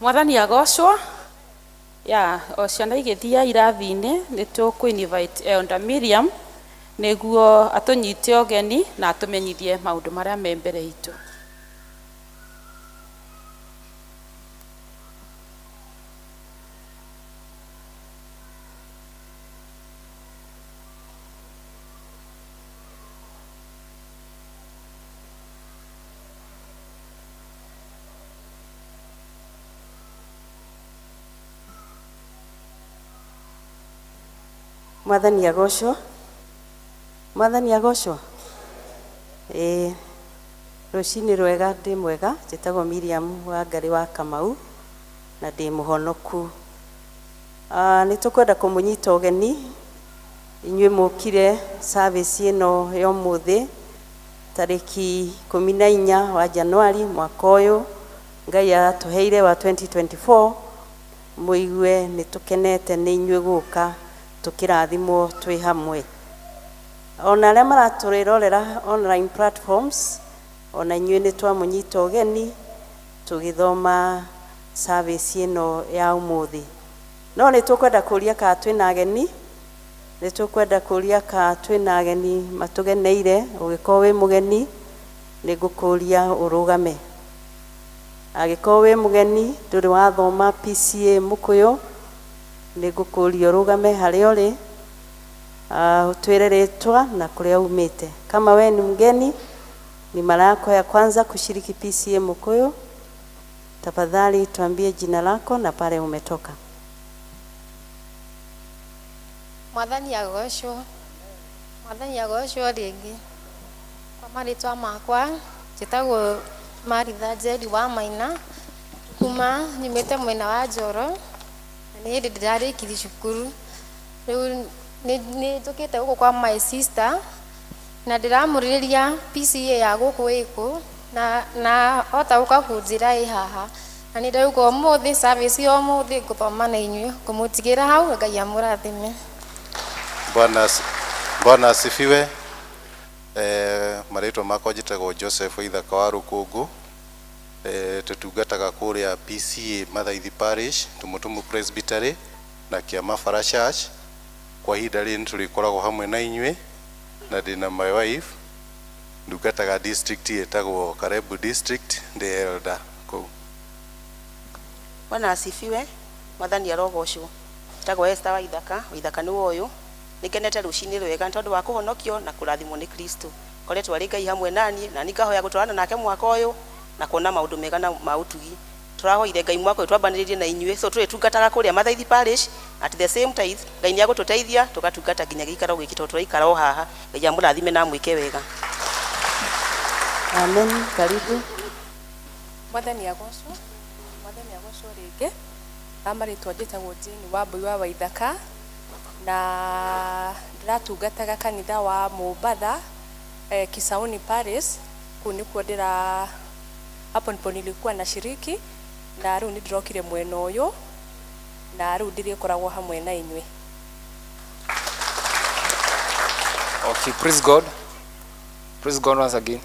Mwathani agocwo. Ya, o ciana igĩthiĩ irathi-inĩ nĩ tũkũ-invite Elder Miriam nĩguo atũnyite ũgeni na atũmenyithie maũndũ marĩa me mbere itũ. Mwathani agocwo. Mwathani agocwo. Rũcinĩ rwega, ndĩ mwega, njĩtagwo Miriam wa Ngarĩ wa Kamau na ndĩ mũhonoku. Nĩ tũkwenda kũmũnyita ũgeni inyuĩ mũkire service ĩno ya ũmũthĩ tarĩki 14 wa Januari mwaka ũyũ Ngai atũheire wa 2024. Mũigue nĩ tũkenete nĩ inyuĩ gũka tukirathimwo twĩ hamwe. Ona arĩa maratũrĩrorera online platforms, ona inyuĩ nĩ twamũnyita ũgeni tũgĩthoma service ĩno ya ũmũthĩ. No nĩ tũkwenda kũria kana twĩna ageni, nĩ tũkwenda kũria kana twĩna ageni matũgeneire. Ũgĩkorwo wĩ mũgeni nĩ ngũkũria ũrũgame. Angĩkorwo wĩ mũgeni ndũrĩ wathoma PCA Mũkũyũ, nĩ ngũkũria ũrũgame harĩa ũrĩ, utwĩre rĩtwa na kũrĩa umĩte. Kama we ni mgeni, ni mara yako ya kwanza kushiriki PCA Mukuyu, tafadhali tuambie jina lako na pale umetoka. Mwathani agocwo. Mwathani agocwo rĩngĩ. Kwa marĩtwa makwa njĩtagwo Maritha Njeri wa Maina, kuma nyumĩte mwena wa Njoro, na nĩ hĩndĩ ndĩrarĩkirie cukuru. Rĩu nĩ njũkĩte gũkũ kwa my sister na ndĩramũrĩrĩria PCA ya gũkũ ĩkũ na ota gũka kũnjĩra ĩ haha, na nĩ ndauga ũmũthĩ service ya ũmũthĩ ngũthoma na inyuĩ, ngũmũtigĩra hau. Ngai amũrathime. Bwana asifiwe. Marĩtwa makwa njĩtagwo Joseph Ithaka wa Rũkũngũ, Tutungataga kuria PCA Mathaithi Parish, Tumutumu Presbytery na Kiama Bara Church. Kwa ihinda rĩrĩ nĩtũrĩkoragwo hamwe na inyuĩ, na ndĩna my wife, ndungataga district ĩtagwo Karebu District, ndĩ elder kũu. Bwana asifiwe. Mwathani arogocwo. Njĩtagwo Esther Waithaka, Waithaka nĩ ũyũ. Nĩngenete rũcinĩ rwega nĩ tondũ wa kũhonokio na kũrathimwo nĩ Kristo. Koretwo arĩ Ngai hamwe naniĩ, na niĩ ngahoya gũtwarana nake mwaka ũyũ na kuona maũndũ mega na ma ũtugi. Tũrahoire Ngai mwaka ũyũ twambanĩrĩrie na inyuĩ, so tũrĩtungataga kũrĩa Mathaithi Parish at the same time Ngai nĩ agũtũteithia tũgatungata nginya gĩikaro gĩkĩ tondũ tũraikara o haha. Ngai amũrathime na amwĩke wega. Amen. Karibu. Mwathani agocwo. Mwathani agocwo rĩngĩ. Na marĩtwa njĩtagwo Jane Wambui wa Waithaka na ndĩratungataga kanitha wa Mombatha, Kisauni Parish. Kũu nĩkuo ndĩra, hapo ndipo nilikuwa na shiriki, na rĩu nĩ ndĩrokire mwena ũyũ na rĩu ndĩrĩkoragwo hamwe na inyuĩ. Okay, praise God. Praise God once again.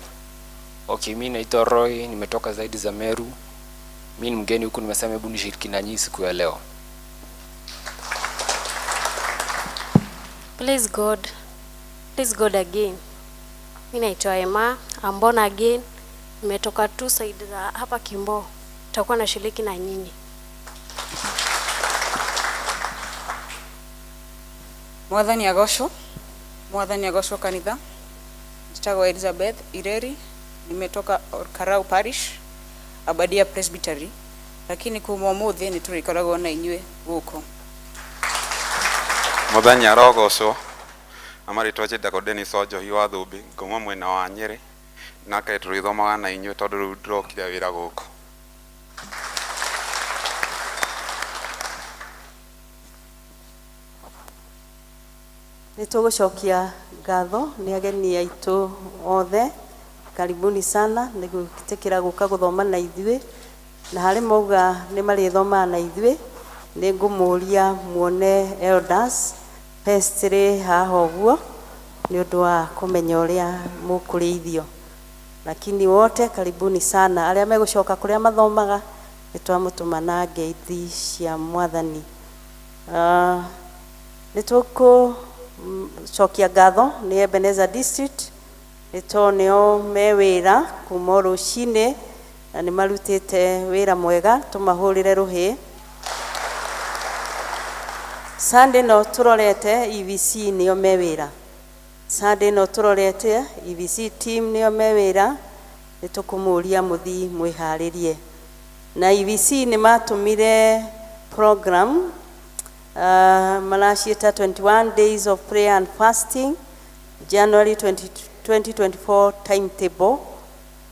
Okay, mi naitwa Roy, nimetoka zaidi za Meru. Mi ni mgeni huku, nimesema hebu nishiriki na nyinyi siku ya leo. Praise God. Praise God again. Mi naitwa Emma, I'm born again. Nimetoka tu side za hapa Kimbo. Tutakuwa na shiriki na nyinyi. Mwathani agocwo. Mwathani agocwo kanitha. Njĩtagwo Elizabeth Ireri, nimetoka Karau Parish, Abadia Presbytery, lakini kuma ũmũthĩ nĩ tũrĩkoragwo na inyuĩ gũkũ. Mũthenya arogocwo. Na marĩtwa njĩtagwo Dennis Wanjohi wa Thũmbĩ, nguma mwena wa Nyĩrĩ, na kaĩ tũrĩthomaga na inyuĩ tondũ rĩu ndĩrokire wĩra gũkũ. Nĩ tũgũcokia ngatho nĩ ageni aitũ othe. Karibuni sana nĩ gwĩtĩkĩra gũka gũthoma na ithuĩ, na harĩ mauga nĩ marĩthomaga na ithuĩ, nĩ ngũmũria muone elders pestry haha ũguo nĩ ũndũ wa kũmenya ũrĩa mũkũrĩithio. Lakini wote karibuni sana. Arĩa megũcoka kũrĩa mathomaga nĩ twamũtũma na ngeithi cia Mwathani. Nĩ tũkũcokia ngatho nĩ Ebenezer District nĩ tondũ nĩo me wĩra kuma o rũcinĩ na nĩ marutĩte wĩra mwega, tũmahũrĩre rũhĩ. Sunday no tũrorete EVC nĩo me wĩra. Sunday no tũrorete EVC team nĩo me wĩra, nĩ tũkũmũria mũthi mwĩharĩrie. Na EVC nĩ matũmire program, maraciĩta 21 days of prayer and fasting, January 2024 timetable,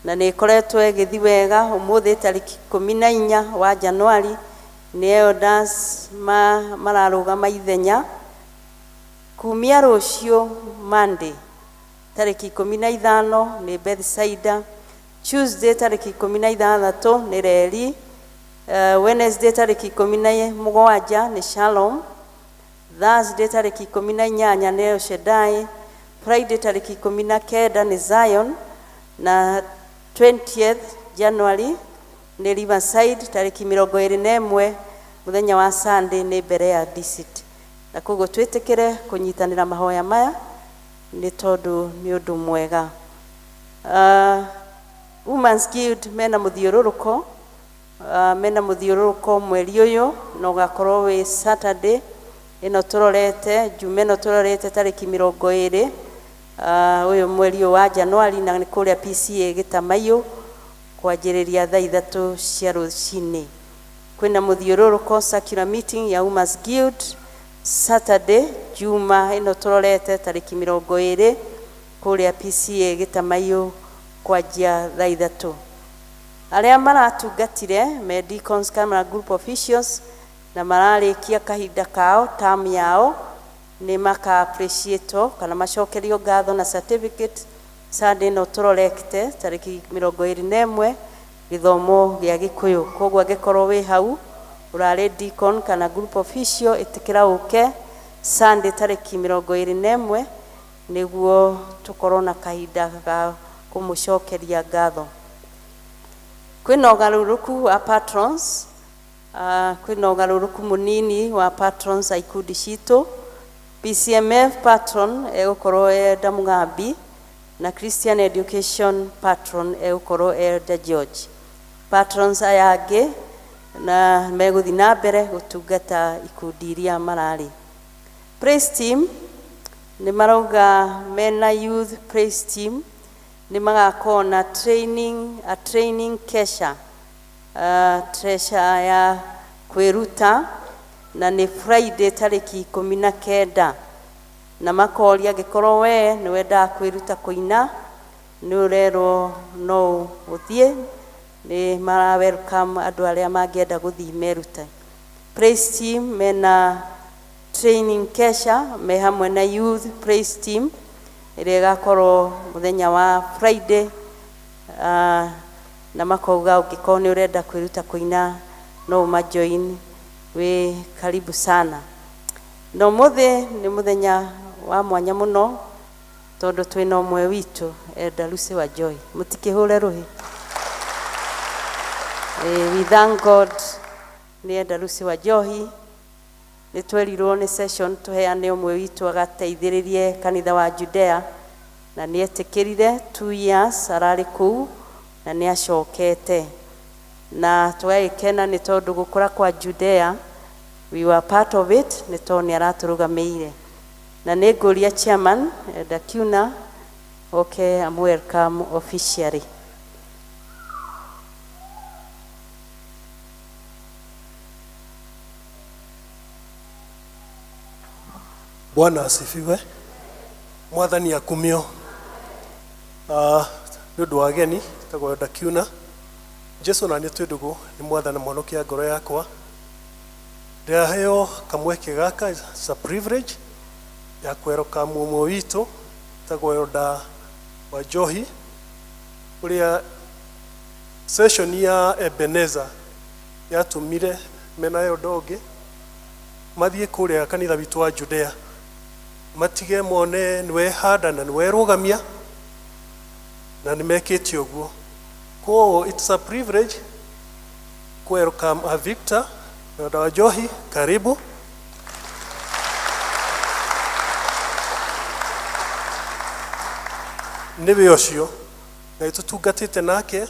na nĩ ĩkoretwo ĩgĩthiĩ wega. Ũmũthĩ tarĩki 14 wa Januari nĩ elders mararũgama ithenya. Kumia rũciũ Monday tarĩki 15 nĩ Bethsaida, Tuesday tarĩki 16 nĩ Reri, Wednesday tarĩki 17 nĩ Shalom, Thursday tarĩki 18 nĩ El Shaddai, Friday tarĩki 19 nĩ Zion, na 20th January nĩ Riverside, tarĩki 21 mũthenya wa Sunday nĩ mbere ya District. Na koguo twĩtĩkĩre kũnyitanĩra mahoya maya nĩ tondũ nĩ ũndũ mwega. Women's Guild mena mũthiũrũrũko, mena mũthiũrũrũko mweri ũyũ na ũgakorwo wĩ Saturday ĩno tũrorete, Juma ĩno tũrorete tarĩki 20, ũyũ mweri ũyũ wa Januari, na nĩ kũrĩa PCA Gĩtamaiyũ kwanjĩrĩria thaa 3 cia rũcinĩ. Kwĩna mũthiũrũrũko circular meeting ya Women's Guild Saturday Juma ĩno tũrorete tarĩki 20 kũrĩa PCA Gĩtamaiyũ kwanjia thaa 3. Arĩa maratungatire me deacons kana group officials na mararĩkia kahinda kao, term yao, nĩ maka appreciate kana macokerio ngatho na certificate Sunday ĩno tũrorete tarĩki 21 gĩthomo gĩa Gĩkũyũ. Koguo angĩkorwo wĩ hau ũrarĩ deacon kana group official, ĩtĩkĩra ũke Sunday tarĩki 21 nĩguo tũkorwo na kahinda ga kũmũcokeria ngatho. Kwĩna ũgarũrũku wa patrons, kwĩna ũgarũrũku mũnini wa patrons a ikundi citũ. PCMF patron egũkorwo Elder Mugambi na Christian Education patron egũkorwo Elder George. Patrons aya angĩ na megũthiĩ na mbere gũtungata ikundi iria mararĩ. Praise team nĩ marauga mena youth praise team nĩ magakorwo na training, a training kesha, treasure ya kwĩruta, na nĩ Friday tarĩki 19, na makoria angĩkorwo we nĩ wendaga kwĩruta kũina nĩ ũrerwo no ũthiĩ, nĩ mara welcome andũ arĩa mangĩenda gũthiĩ merute. Praise team mena training kesha me hamwe na youth praise team ĩrĩa ĩgakorwo mũthenya wa Friday, na makauga ũngĩkorwo nĩ ũrenda kwĩruta kũina no ũmajoin, wĩ karibu sana. Na ũmũthĩ nĩ mũthenya wa mwanya mũno tondũ twĩna ũmwe witũ Elder Lucy wa Joy. Mũtikĩhũre rũhĩ. We thank God nĩ Elder Lucy wa Joy. Nĩ twerirwo nĩ session tũheane ũmwe witũ agateithĩrĩrie kanitha wa Judea, na nĩ etĩkĩrire 2 years ararĩ kũu na nĩ acokete, na tũgagĩkena nĩ tondũ gũkũra kwa Judea we were part of it, nĩ tondũ nĩ aratũrũgamĩire. Na nĩ ngũria chairman Elder Kiuna oke am welcome officially. Bwana asifiwe. Mwathani akumio. Nĩ ũndũ wa ageni tagwo Elder Kiuna. Jesu na nĩ twĩ ndũgũ nĩ mwathani mwonokia ngoro yakwa. Ndĩraheo kamweke gaka, it's a privilege ya kweroka mũmwe witũ tagwo Elder wa Njohi, ũrĩa session ya Ebenezer yatũmire mena Elder ũngĩ mathiĩ kũrĩa kanitha witũ wa Judea, matige mone nĩwehanda na nĩwerũgamia, na nĩmekĩte ũguo. Koguo it's a privilege welcome a Victor Elder wa Njohi, karibu. Nĩwe ũcio Ngai tũtungatĩte nake,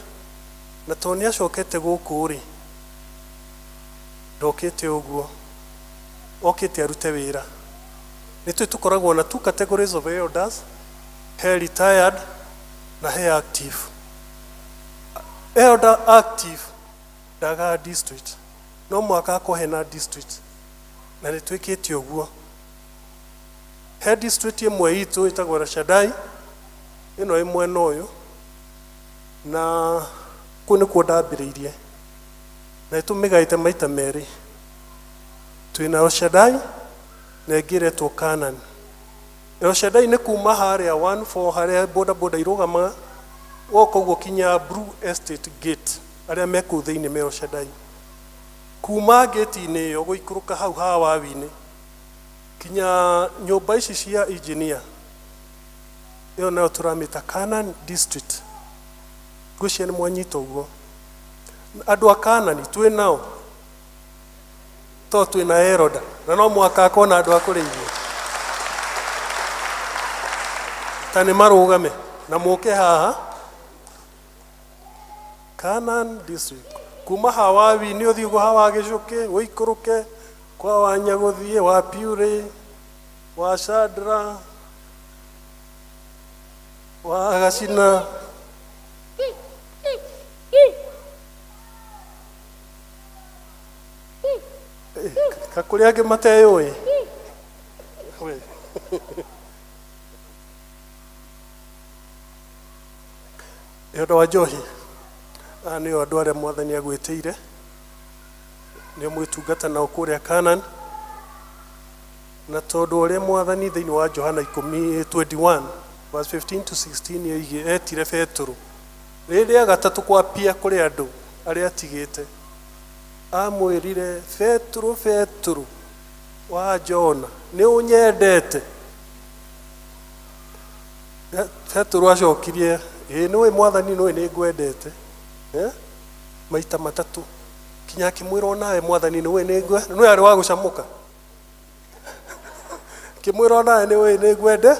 na tondũ nĩ acokete gũkũ rĩ, ndokĩte ũguo, okĩte arute wĩra. Nĩ tũĩ tũkoragwo na two categories of elders, he retired na he active. Elder active ndagaga district, no mũhaka akorwo hena district, na nĩ twĩkĩte ũguo. He district ĩmwe itũ ĩtagwo El Shaddai, ĩno ĩ mwena ũyũ, na kũu nĩkuo ndambĩrĩirie, na nĩtũmĩgaĩte maita merĩ. Twĩna El Shaddai na ĩngĩ ĩretwo Canaan. El Shaddai nĩ kuma harĩa 14 harĩa boda boda irũgamaga woka ũguo kinya Blue Estate Gate, arĩa me kũu thĩinĩ me El Shaddai. Kuma gate-inĩ ĩyo gũikũrũka hau ha wawi-inĩ kinya nyũmba ici cia engineer, ĩyo nayo tũramĩta Canaan District. Ngwĩciria nĩ mwanyita ũguo. Andũ a Canaan twĩ nao to twĩ na Elder, na no mũhaka akorwo na andũ a kũrĩithia. Ta nĩ marũgame na mũke haha Canaan District. Kuma hawawi-inĩ ũthiĩ ũguo hawa Gĩcũkĩ, ũikũrũke kwa Wanyagũthiĩ, wa Piure, wa Shandra, wa Gacina. Kakũrĩ angĩ mateyũĩ. We. Elder wa Njohi, aya nĩo andũ arĩa mwathani agwĩtĩire, nĩo mwĩtungata nao kũrĩa Canaan, na tondũ ũrĩa mwathani thĩinĩ wa Johana 21 verse 15 to 16 yoigĩ etire Petũrũ rĩrĩa gatatũ kwapia kũrĩ andũ arĩa atigĩte, amwĩrire Petũrũ, Petũrũ wa Jona, nĩ ũnyendete? Petũrũ acokirie, ĩĩ nĩũĩ mwathani, nĩũĩ nĩ ngwendete. Maita matatũ kinya akĩmwĩra onawe mwathani nĩ wĩ nĩ nĩ arĩ wa gũcamũka kĩmwĩra onawe nĩ wĩ nĩ ngwende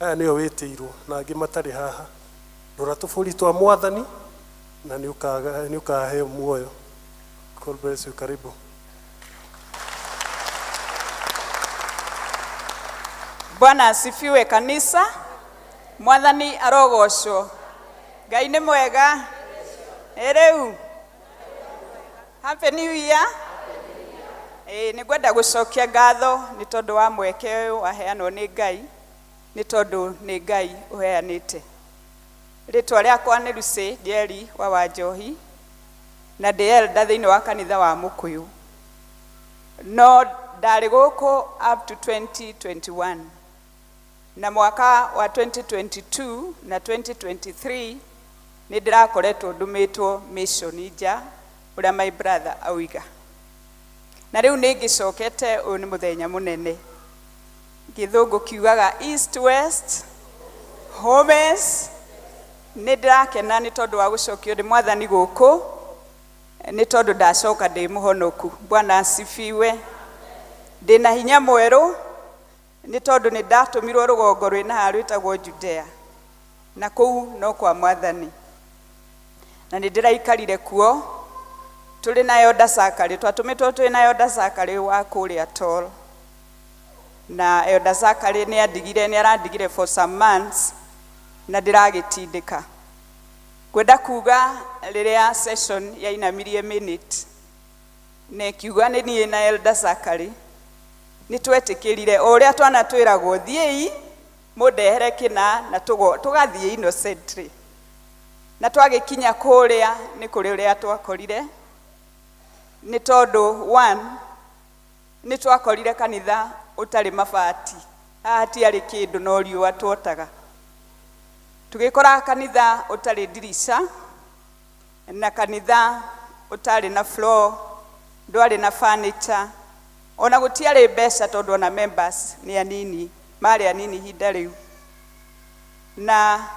aya nĩo wĩtĩirwo na angĩ matarĩ haha rora tũbũri twa mwathani na nĩ ũkaheo muoyo. God bless you. Karibu. Bwana asifiwe kanisa. Mwathani arogocwo. Ngai nĩ mwega. Ĩ rĩu Happy New Year. Ĩ nĩ ngwenda gũcokia ngatho nĩ tondũ wa mweke ũyũ waheanwo nĩ Ngai, nĩ tondũ nĩ Ngai ũheanĩte. Rĩtwa rĩakwa nĩ Lucy Njeri wa Wanjohi na ndĩ elder thĩinĩ wa kanitha wa Mũkũyũ. No ndarĩ gũkũ up to 2021 na mwaka wa 2022 na 2023 nĩ ndĩrakoretwo ndũmĩtwo mission nja ũrĩa my brother auiga, na rĩu nĩ ngĩcokete. Ũyũ nĩ mũthenya mũnene, gĩthũngũ kiugaga east west homes. Nĩ ndĩrakena nĩ tondũ wa gũcokio nĩ mwathani gũkũ, nĩ tondũ ndacoka ndĩ mũhonoku. Bwana asifiwe. Ndĩna hinya mwerũ nĩ tondũ nĩ ndatũmirwo rũgongo rwĩna haha rwĩtagwo Judea, na kũu no kwa mwathani, na nĩ ndĩraikarire kuo tũrĩ na Elder Zachary. Twatũmĩtwo twĩ na Elder Zachary wa kũrĩa Tol, na Elder Zachary nĩ andigire, nĩ arandigire for some months na ndĩragĩtindĩka. Ngwenda kuga rĩrĩa session yainamirie minute na ĩkiuga nĩ niĩ na Elder Zachary nĩ twetĩkĩrire o ũrĩa twana twĩragwo thiĩi mũndehere kĩna na tũgathiĩ innocently, na twagĩkinya kũrĩa nĩ kũrĩ ũrĩa twakorire, nĩ tondũ one nĩ twakorire kanitha ũtarĩ mabati, haha hatiarĩ kĩndũ no riũa tuotaga. Tũgĩkora kanitha ũtarĩ ndirica na kanitha ũtarĩ na floor, ndwarĩ na furniture, ona gũtiarĩ mbeca tondũ ona members nĩ anini, marĩ anini ihinda rĩu. Na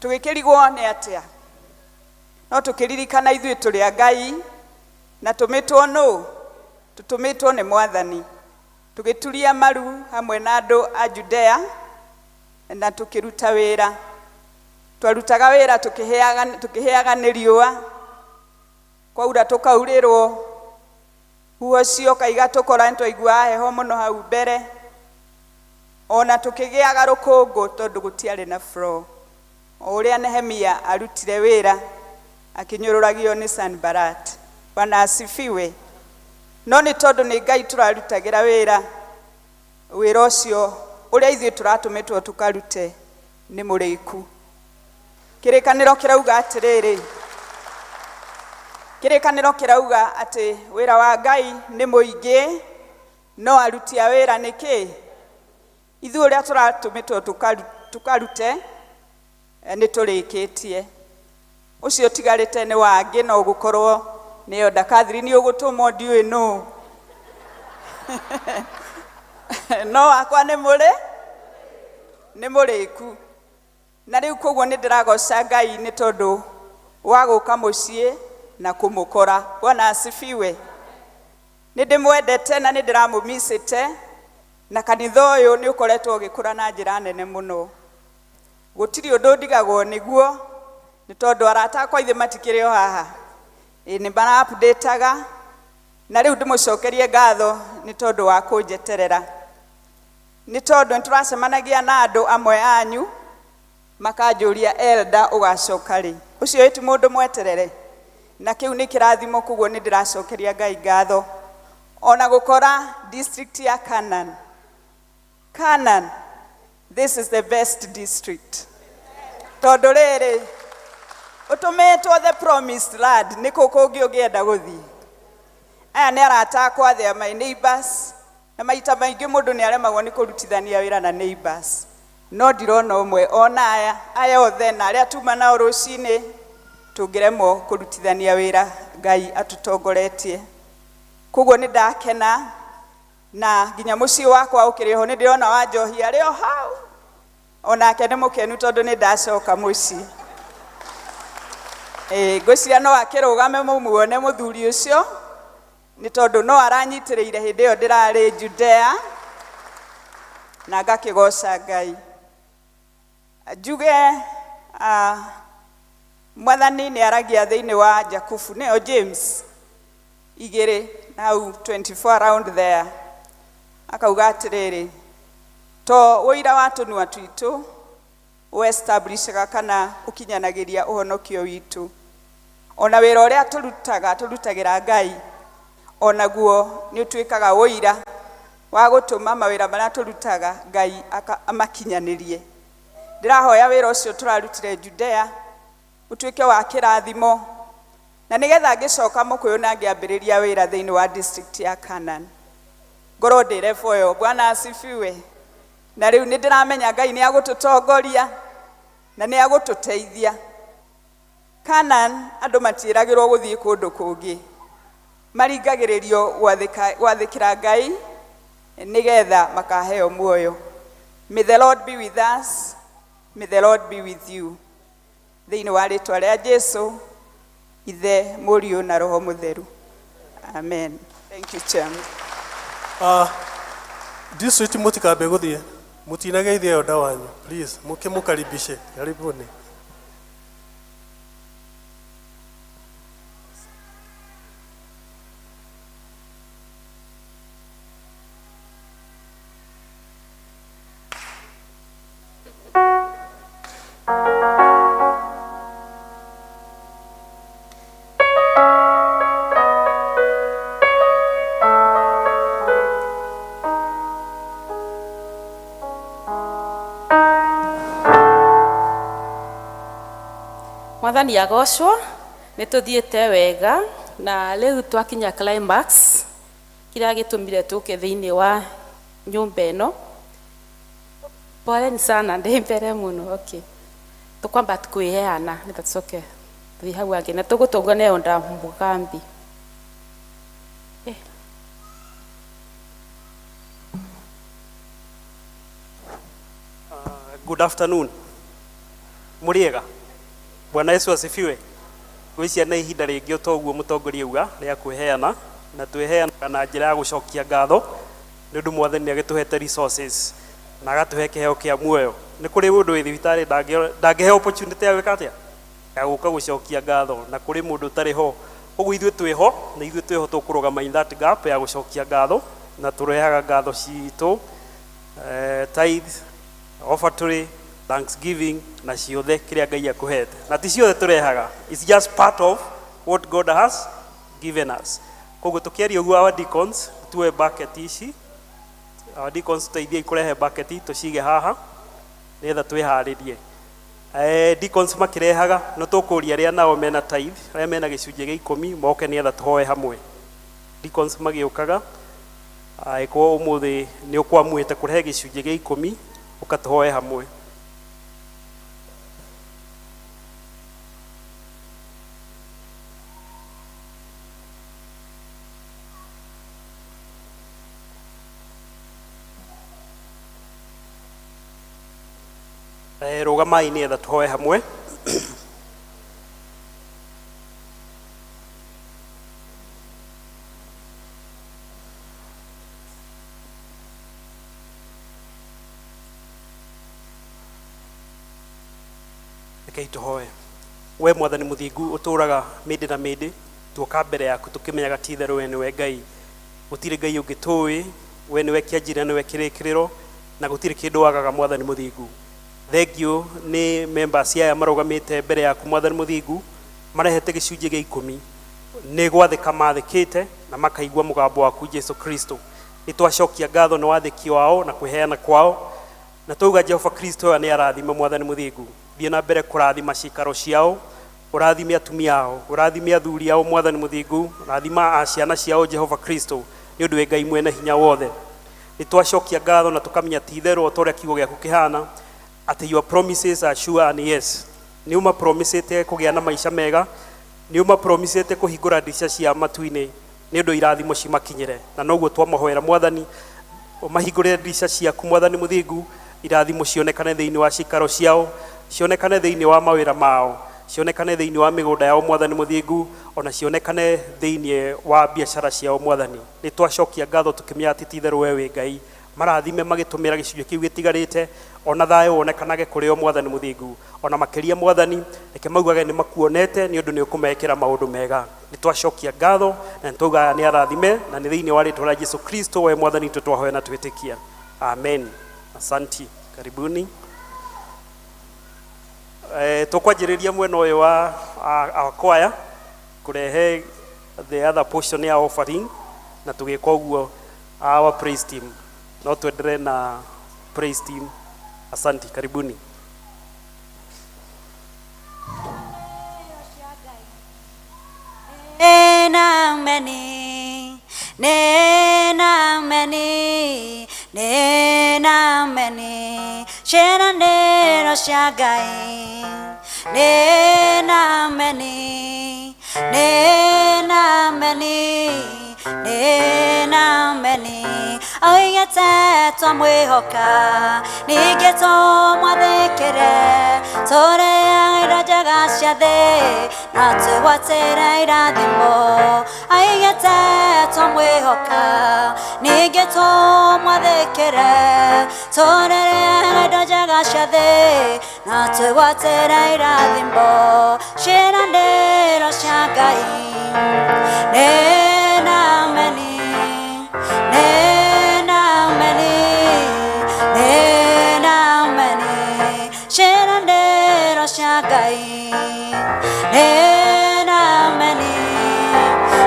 tũgĩkĩrigwo nĩ atĩa, no tũkĩririkana ithuĩ tũrĩ a Ngai na tũmĩtwo nũ, tũtũmĩtwo nĩ mwathani. Tũgĩturia maru hamwe na andũ a Judea na tũkĩruta wĩra. Twarutaga wĩra tũkĩhĩaga nĩ riũa, kwaura tũkaurĩrwo, huho cioka igatũkora, nĩ twaiguaga heho mũno hau mbere, ona tũkĩgĩaga rũkũngũ tondũ gũtiarĩ na floor. O ũrĩa Nehemia arutire wĩra akĩnyũrũragio nĩ Sanballat. Bwana asifiwe. No nĩ tondũ nĩ Ngai tũrarutagĩra wĩra, wĩra ũcio ũrĩa ithuĩ tũratũmĩtwo tũkarute nĩ mũrĩku. Kĩrĩkanĩro kĩrauga atĩrĩrĩ, kĩrĩkanĩro kĩrauga atĩ wĩra wa Ngai nĩ mũingĩ no aruti a wĩra nĩ kĩ? Ithuĩ ũrĩa tũratũmĩtwo tũkarute nĩ tũrĩkĩtie, ũcio ũtigarĩte nĩ wangĩ, no gũkorwo nĩyo ndakathiri nĩ ũgũtũmwo ndiũĩ nũ, no wakwa nĩ mũrĩ nĩ mũrĩku. Na rĩu koguo nĩ ndĩragoca Ngai nĩ tondũ wa gũka mũciĩ na kũmũkora. Bwana asifiwe. Nĩ ndĩmwendete na nĩ ndĩramũmicĩte, na kanitha ũyũ nĩ ũkoretwo ũgĩkũra na njĩra nene mũno. Gũtirĩ ũndũ ndigagwo nĩguo, nĩ tondũ arata akwa ithe matikĩrĩ o haha, ĩ nĩ mara-update-aga, na rĩu ndĩmũcokerie ngatho nĩ tondũ wa kũnjeterera, nĩ tondũ nĩ tũracemanagia na andũ amwe anyu makanjũria elder ũgacoka rĩ, ũcio ĩ ti mũndũ mweterere, na kĩu nĩ kĩrathimo. Koguo nĩ ndĩracokeria Ngai ngatho ona gũkora district ya Canaan. Canaan, this is the best district, tondũ rĩrĩ ũtũmĩtwo the promised land, nĩ kũ kũngĩ ũngĩenda gũthiĩ? Aya nĩ arata akwa, they are my neighbors, na maita maingĩ mũndũ nĩ aremagwo nĩ kũrutithania wĩra na neighbors, no ndirona ũmwe ona aya aya othe na arĩa tuma nao rũcinĩ tũngĩremwo kũrutithania wĩra Ngai atũtongoretie. Koguo nĩ ndakena na nginya mũciĩ wakwa ũkĩrĩ ho, nĩ ndĩrona Wanjohi arĩ o hau, onake nĩ mũkenu tondũ nĩ ndacoka mũciĩ. Ĩĩ, ngwĩciria no akĩrũgame mũmuone mũthuri ũcio nĩ tondũ no aranyitĩrĩire hĩndĩ ĩyo ndĩrarĩ Judea na ngakĩgoca Ngai. Njuge mwathani nĩ aragia thĩinĩ wa Jakubu nĩyo James igĩrĩ na hau 24 around there akauga atĩrĩrĩ to ũira wa tũnua twitũ ũestablishaga kana ũkinyanagĩria ũhonokio witũ ona wĩra ũrĩa tũrutaga tũrutagĩra Ngai onaguo nĩ ũtuĩkaga ũira wa gũtũma mawĩra marĩa tũrutaga Ngai amakinyanĩrie. Ndĩrahoya wĩra ũcio tũrarutire Judea ũtuĩke wa kĩrathimo na nĩgetha ngĩcoka Mũkũyũ na ngĩambĩrĩria wĩra thĩinĩ wa district ya Canaan ngorwo ndĩ level ĩyo. Bwana asifiwe. Na rĩu nĩ ndĩramenya Ngai nĩ agũtũtongoria na nĩ agũtũteithia. Canaan andũ matiĩragĩrwo gũthiĩ kũndũ kũngĩ, maringagĩrĩrio gwathĩkĩra Ngai nĩgetha makaheo muoyo. May the Lord be with us, may the Lord be with you. Thĩinĩ wa rĩtwa rĩa Jesu, Ithe, Mũriũ na Roho Mũtheru. Amen. Thank you, Chairman. District mũtikambe gũthiĩ mũtinageithie elder wanyu please mũkĩmũkaribishe karibuni. Mwathani agocwo nĩ tũthiĩte wega na rĩu twakinya climax kĩrĩa gĩtũmire tũke thĩinĩ wa nyũmba ĩno. Poleni sana ndĩ mbere mũno. Okay, tũkwamba kwĩheana nĩgetha tũcoke tũthiĩ hau hangĩ na tũgũtũngwo nĩ Elder Mũgambi. Good afternoon. Mũrĩega. Bwana Yesu asifiwe. Ngwĩciria nĩ ihinda rĩngĩ o ta ũguo mũtongoria auga rĩa kwĩheana na twĩheanaga na njĩra ya gũcokia ngatho nĩ ũndũ mwathani nĩ agĩtũhete resources na agatũhe kĩheo kĩa muoyo. Nĩ kũrĩ mũndũ wĩ thibitarĩ ndangĩheo opportunity ya gwĩka atĩa? Ya gũka gũcokia ngatho na kũrĩ mũndũ ũtarĩ ho. Ũguo ithuĩ twĩ ho na ithuĩ twĩ ho tũkũrũgama in that gap ya gũcokia ngatho na tũrehaga ngatho citũ tithe, offertory, thanksgiving na ciothe kĩrĩa Ngai akũhete. Na ti ciothe tũrehaga. It's just part of what God has given us. Koguo tũkĩaria ũguo our deacons tuoe bucket ici. Our deacons tũteithiei kũrehe bucket tũcige haha nĩgetha twĩharĩrie. Deacons makĩrehaga no tũkũria arĩa nao mena tithe, arĩa mena gĩcunjĩ gĩa ikũmi moke nĩgetha tũhoe hamwe. Deacons magĩũkaga angĩkorwo ũmũthĩ nĩ ũkwamuĩte kũrehe gĩcunjĩ gĩa ikũmi ũka tũhoe hamwe. Rũgamai nĩgetha tũhoe hamwe. Rekei tũhoe. We mwathani mũthingu ũtũũraga mĩndĩ na mĩndĩ, tuoka mbere yaku tũkĩmenyaga ti itherũ we nĩwe Ngai. Gũtirĩ Ngai ũngĩ tũĩ, we nĩwe kĩanjĩrĩria nĩwe kĩrĩkĩrĩro, na gũtirĩ kĩndũ wagaga mwathani mũthingu. Thank you nĩ members aya marũgamĩte mbere yaku mwathani mũthingu, marehete gĩcunjĩ gĩa ikũmi. Nĩ gwathĩka mathĩkĩte na makaigua mũgambo waku Jesu Kristo. Nĩ twacokia ngatho nĩ wathĩki wao na kwĩheana kwao, na twauga Jehova Kristo aya nĩ arathime mwathani mũthingu. Thiĩ na mbere kũrathima cikaro ciao, ũrathime atumia ao, ũrathime athuri ao mwathani mũthingu, ũrathima ciana ciao Jehova Kristo, nĩ ũndũ wĩ Ngai mwene hinya wothe. Nĩ twacokia ngatho na tũkamenya ti itherũ o ta ũrĩa kiugo gĩaku kĩhana, atĩ your promises are sure and yes. Nĩ ũmapromisĩte kũgĩa na maica mega, nĩ ũmapromisĩte kũhingũra ndirica cia matu-inĩ, nĩ ũndũ irathimo cimakinyĩre. Na noguo twamahoera mwathani, ũmahingũrĩre ndirica ciaku mwathani mũthingu, irathimo cionekane thĩinĩ wa cikaro ciao, cionekane thĩinĩ wa mawĩra mao, Cionekane thĩinĩ wa mĩgũnda yao, Mwathani mũthingu, ona cionekane thĩinĩ wa biacara ciao, Mwathani. Nĩ twacokia ngatho tũkĩmenya atĩ ti itherũ we wĩ Ngai. Marathime magĩtũmĩra gĩcunjĩ kĩu gĩtigarĩte, ona thayũ wonekanage kũrĩ o, Mwathani mũthingu. Ona makĩria, Mwathani, reke maugage nĩ makuonete nĩ ũndũ nĩ ũkũmekĩra maũndũ mega. Nĩ twacokia ngatho na nĩ twauga nĩ arathime, na nĩ thĩinĩ wa rĩtwa rĩa Jesu Kristo we Mwathani witũ twahoya na twĩtĩkia, amen. Asanti, karibuni. Tũkwanjĩrĩria mwena ũyũ wa our choir kũrehe the other portion ya offering, na tũgĩka ũguo, our praise team, no twenderee na praise team. Asanti, karibuni. Nena meni, nena meni, nena meni, ciĩranĩro cia Ngai. Nena meni, nena meni, nena meni, oigĩte twamwĩhoka, ningĩ tũmwathĩkĩre, tũrĩage indo njega cia thĩ na twĩgwatĩre irathimo. Aigĩte twamwĩhoka, ningĩ tũmwathĩkĩre, tũrĩage indo njega cia thĩ na twĩgwatĩre irathimo. Ciĩranĩro cia Ngai, nĩna meni, nĩna meni, nĩna meni, ciĩranĩro cia Ngai, nĩna meni,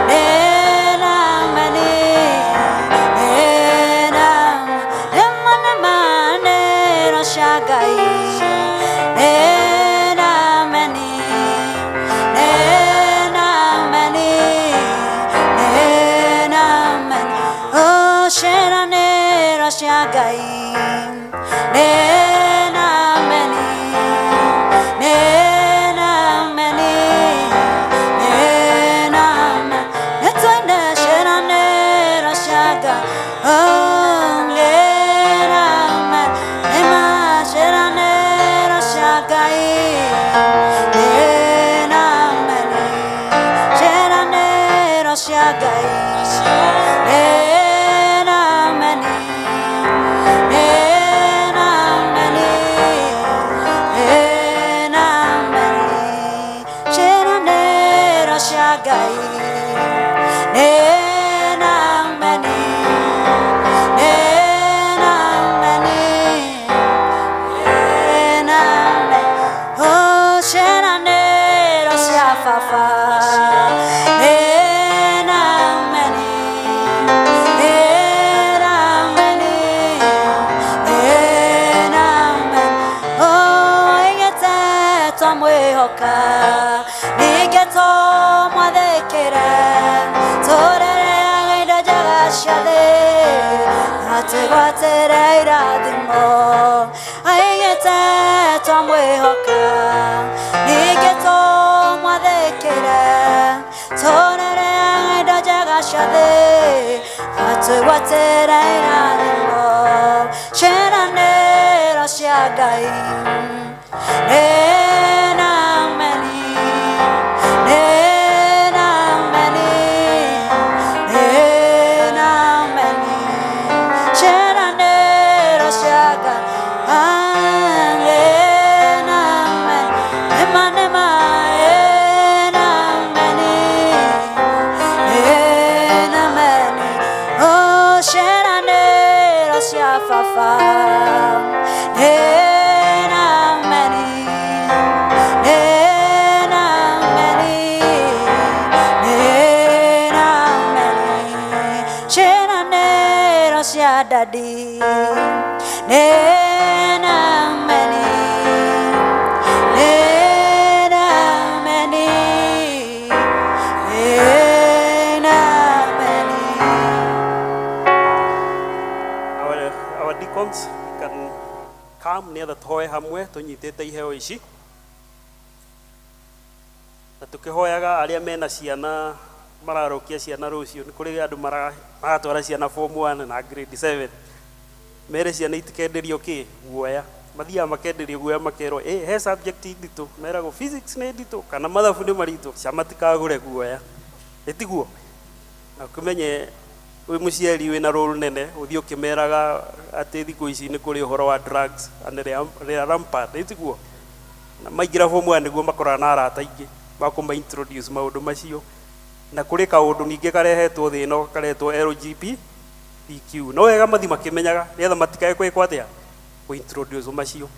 nĩna meni, nĩna nĩma nĩma nĩro cia Ngai, nĩna meni, nĩna meni, nĩna meni, oh, ciĩranĩro cia Ngai, nĩna meni, nĩna meni, nĩna meni, nĩtwende ciĩranĩro cia Ngai, oh, nĩna meni, nĩma ciĩranĩro cia Ngai, nĩna meni, ciĩranĩro cia Ngai, nĩna meni, nĩna meni, nĩna meni, ciĩranĩro cia Ngai, nĩna meni, nĩna meni, nĩna meni, oh, ciĩranĩro cia baba, nĩna meni, nĩna meni, nĩna meni, oh, aigĩte twamwĩhoka, ningĩ tũmwathĩkĩre, tũrĩage indo njega cia thĩ na twĩgwatĩre irathimo. Aigĩte twamwĩhoka, ningĩ tũmwathĩkĩre, tũrĩage indo njega cia thĩ na twĩgwatĩre irathimo. Ciĩranĩro cia Ngai, nĩna meni, nĩna meni, nĩna meni, ciĩranĩro cia Ngai, ah, nĩna meni, nĩma nĩma, nĩna meni, nĩna meni, oh, ciĩranĩro cia baba, nĩna meni, nĩna meni, nĩna meni, ciĩranĩro cia dadi, nĩna meni, nĩna meni, nĩna meni. Our deacons can come nĩgetha tũhoe hamwe tũnyitĩte iheo ici, na tũkĩhoyaga arĩa mena ciana mararokia ciana rũciũ. Nĩ kũrĩ andũ maratwara ciana form 1 na grade 7, mere ciana itikenderio kĩ guoya. Mathiaga makenderio guoya makerwo ĩ he subject nditũ, meragwo physics nĩ nditũ kana mathabu nĩ maritũ, cia matikagũre guoya. Ĩtiguo? Na ũkĩmenye wĩ mũciari wĩna role nene ũthiĩ ũkĩmeraga atĩ thikũ ici nĩ kũrĩ ũhoro wa drugs and they are rampant, ĩtiguo? Na maingĩra form 1 nĩguo makorana na arata aingĩ makũma introduce maũndũ macio. Na kũrĩ kaũndũ ningĩ karehetwo thĩ ĩno karetwo LGBTQ. No wega mathi makĩmenyaga nĩgetha matikae gwĩkwo atĩa, kũ introduce macio.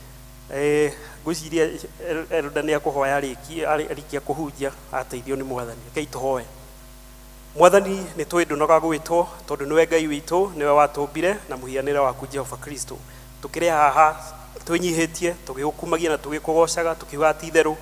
Ngwĩciria elder nĩ akũhoya arĩkia kũhunjia ateithio nĩ Mwathani. Rekei tũhoe. Mwathani nĩ tũĩ ndũnoga gwĩtwo tondũ nĩwe Ngai witũ, nĩwe watũmbire na mũhianĩre waku Jehova Kristo. Tũkĩrĩ haha twĩnyihĩtie tũgĩgũkumagia na tũgĩkũgocaga tũkiuga ti itherũ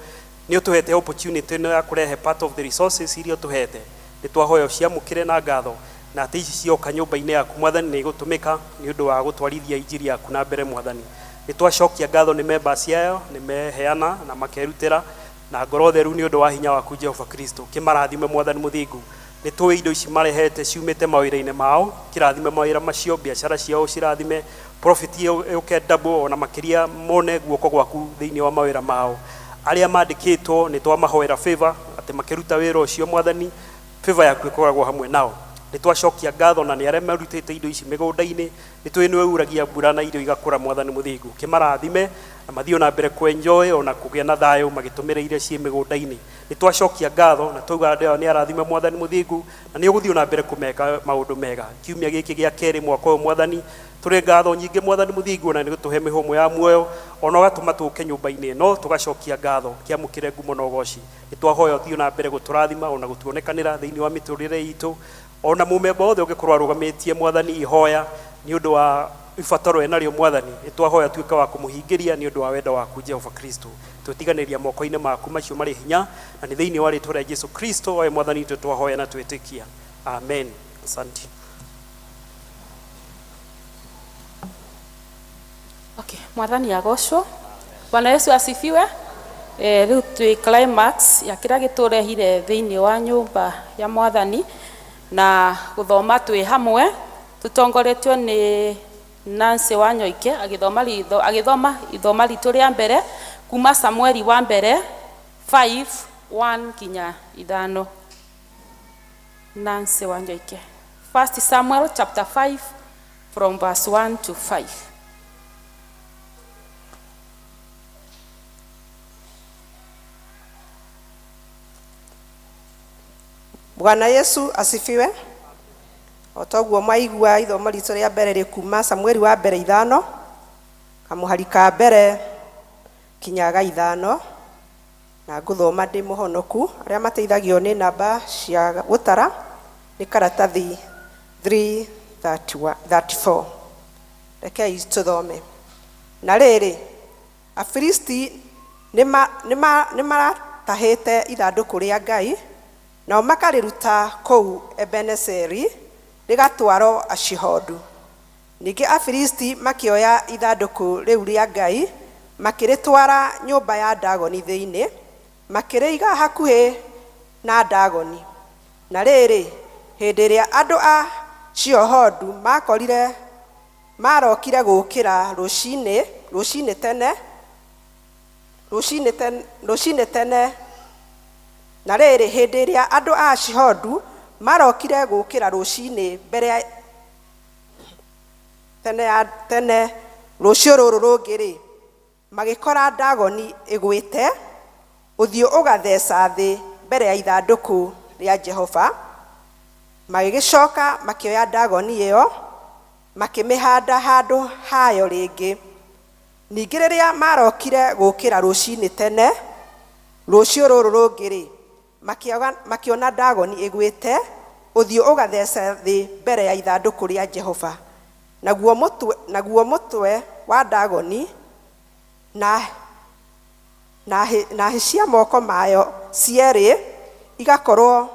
nĩ ũtũhete opportunity ĩno ya kũrehe part of the resources iria ũtũhete. Nĩ twahoya ũciamũkĩre na ngatho na atĩ ici cioka nyũmba-inĩ yaku Mwathani nĩ igũtũmĩka nĩ ũndũ wa gũtwarithia injiri yaku na mbere Mwathani. Nĩ twacokia ngatho nĩ members ayo nĩ meheana na makerutĩra na ngoro theru nĩ ũndũ wa hinya waku Jehova Kristo. Kĩmarathime Mwathani mũthingu. Nĩ tũĩ indo ici marehete ciumĩte mawĩra-inĩ mao, kĩrathime mawĩra macio, biacara ciao cirathime, profit yũke double ona makĩria mone guoko gwaku thĩinĩ wa mawĩra mao. Arĩa mandĩkĩtwo nĩ twamahoera favor atĩ makĩruta wĩra ũcio Mwathani, favor yaku ĩkoragwo hamwe nao. Nĩ twacokia ngatho na nĩ arĩa marutĩte indo ici mĩgũnda-inĩ, nĩ tũĩ nĩwe uragia mbura na irio igakũra Mwathani mũthingu. Kĩmarathime na mathiĩ ona mbere kũ-enjoy ona kũgĩa na thayũ magĩtũmĩra irio ciĩ mĩgũnda-inĩ. Nĩ twacokia ngatho na twauga andũ aya nĩ arathime Mwathani mũthingu na nĩ ũgũthiĩ ona mbere kũmeka maũndũ mega. Kiumia gĩkĩ gĩa kerĩ mwaka ũyũ Mwathani, tũrĩ ngatho nyingĩ Mwathani mũthingu ona nĩ gũtũhe mĩhũmũ ya muoyo ona ũgatũma tũke nyũmba-inĩ ĩno tũgacokia ngatho kĩamũkĩre ngumo na ũgoci. Nĩ twahoya ũthiĩ na mbere gũtũrathima ona gũtuonekanĩra thĩinĩ wa mĩtũrĩre itũ ona mũmemba wothe ũngĩkorwo arũgamĩtie Mwathani ihoya nĩ ũndũ wa ibataro enarĩo Mwathani, nĩ twahoya tuĩke wa kũmũhingĩria nĩ ũndũ wa wendo waku Jehova Kristo. Twĩtiganĩria moko-inĩ maku macio marĩ hinya na nĩ thĩinĩ wa rĩtwa rĩa Jesu Kristo oe Mwathani witũ twahoya na twĩtĩkia. Amen. Asante. Okay, Mwathani agocwo. Bwana Yesu asifiwe. Rĩu twĩ climax ya kĩrĩa gĩtũrehire thĩinĩ wa nyũmba ya Mwathani na gũthoma twĩ hamwe tũtongoretio nĩ Nancy Wanyoike agĩthoma ithoma ritũ rĩa mbere kuma Samueli wa mbere 5:1 nginya 5. Nancy Wanyoike. 1 Samuel chapter 5 from verse 1 to 5. Bwana Yesu asifiwe. O toguo mwaigua ithomo ritũ rĩa mbere rĩ kuma Samueli wa mbere 5 kamũhari ka mbere kinya ga 5 na ngũthoma ndĩ mũhonoku. Arĩa mateithagio nĩ namba cia gũtara nĩ karatathi 334. Rekei tũthome. Na rĩrĩ, Afilisti nĩ maratahĩte ithandũkũ rĩa Ngai nao makarĩruta kũu Ebenezeri rĩgatwarwo Ashidodu. Ningĩ Afilisti makĩoya ithandũkũ rĩu rĩa Ngai makĩrĩtwara nyũmba ya Dagoni thĩinĩ, makĩrĩiga hakuhĩ na Dagoni. Na rĩrĩ, hĩndĩ ĩrĩa andũ a Ashidodu marokire gũũkĩra rũcinĩ tene. Na rĩrĩ, hĩndĩ ĩrĩa andũ a Ashidodu marokire gũũkĩra rũcinĩ mbere tene rũciũ rũrũ rũngĩ-rĩ, magĩkora Dagoni ĩgwĩte ũthiũ ũgatheca thĩ mbere ya ithandũkũ rĩa Jehova. Magĩgĩcoka makĩoya Dagoni ĩyo makĩmĩhanda handũ hayo rĩngĩ. Ningĩ rĩrĩa marokire gũũkĩra rũcinĩ tene rũciũ rũrũ rũngĩ-rĩ, makĩona Dagoni ĩgwĩte ũthiũ ũgatheca thĩ mbere ya ithandũkũ rĩa Jehova. Naguo mũtwe wa Dagoni na hĩ cia moko mayo cierĩ igakorwo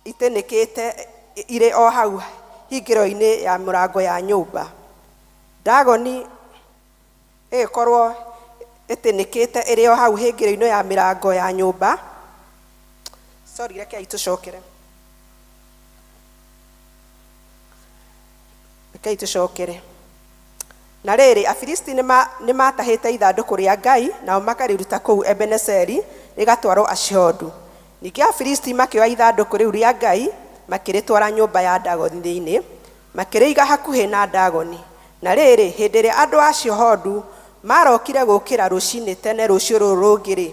itĩnĩkĩte irĩ o hau hingĩro-inĩ ya mũrango ya nyũmba. Dagoni ĩgĩkorwo ĩtĩnĩkĩte ĩrĩ o hau hingĩro-inĩ ya mĩrango ya nyũmba. Sorry, rekei tũcokere. Rekei tũcokere. Na rĩrĩ, Afilisti nĩ maatahĩte ithandũkũ rĩa Ngai, nao makarĩruta kũu Ebenezeri rĩgatwarwo Ashidodu. Ningĩ Afilisti makĩoya ithandũkũ rĩu rĩa Ngai, makĩrĩtwara nyũmba ya Dagoni thĩinĩ, makĩrĩiga hakuhĩ na Dagoni. Na rĩrĩ, hĩndĩ ĩrĩa andũ a Ashidodu maarokire gũũkĩra rũcinĩ tene rũciũ rũrũ rũngĩ-rĩ,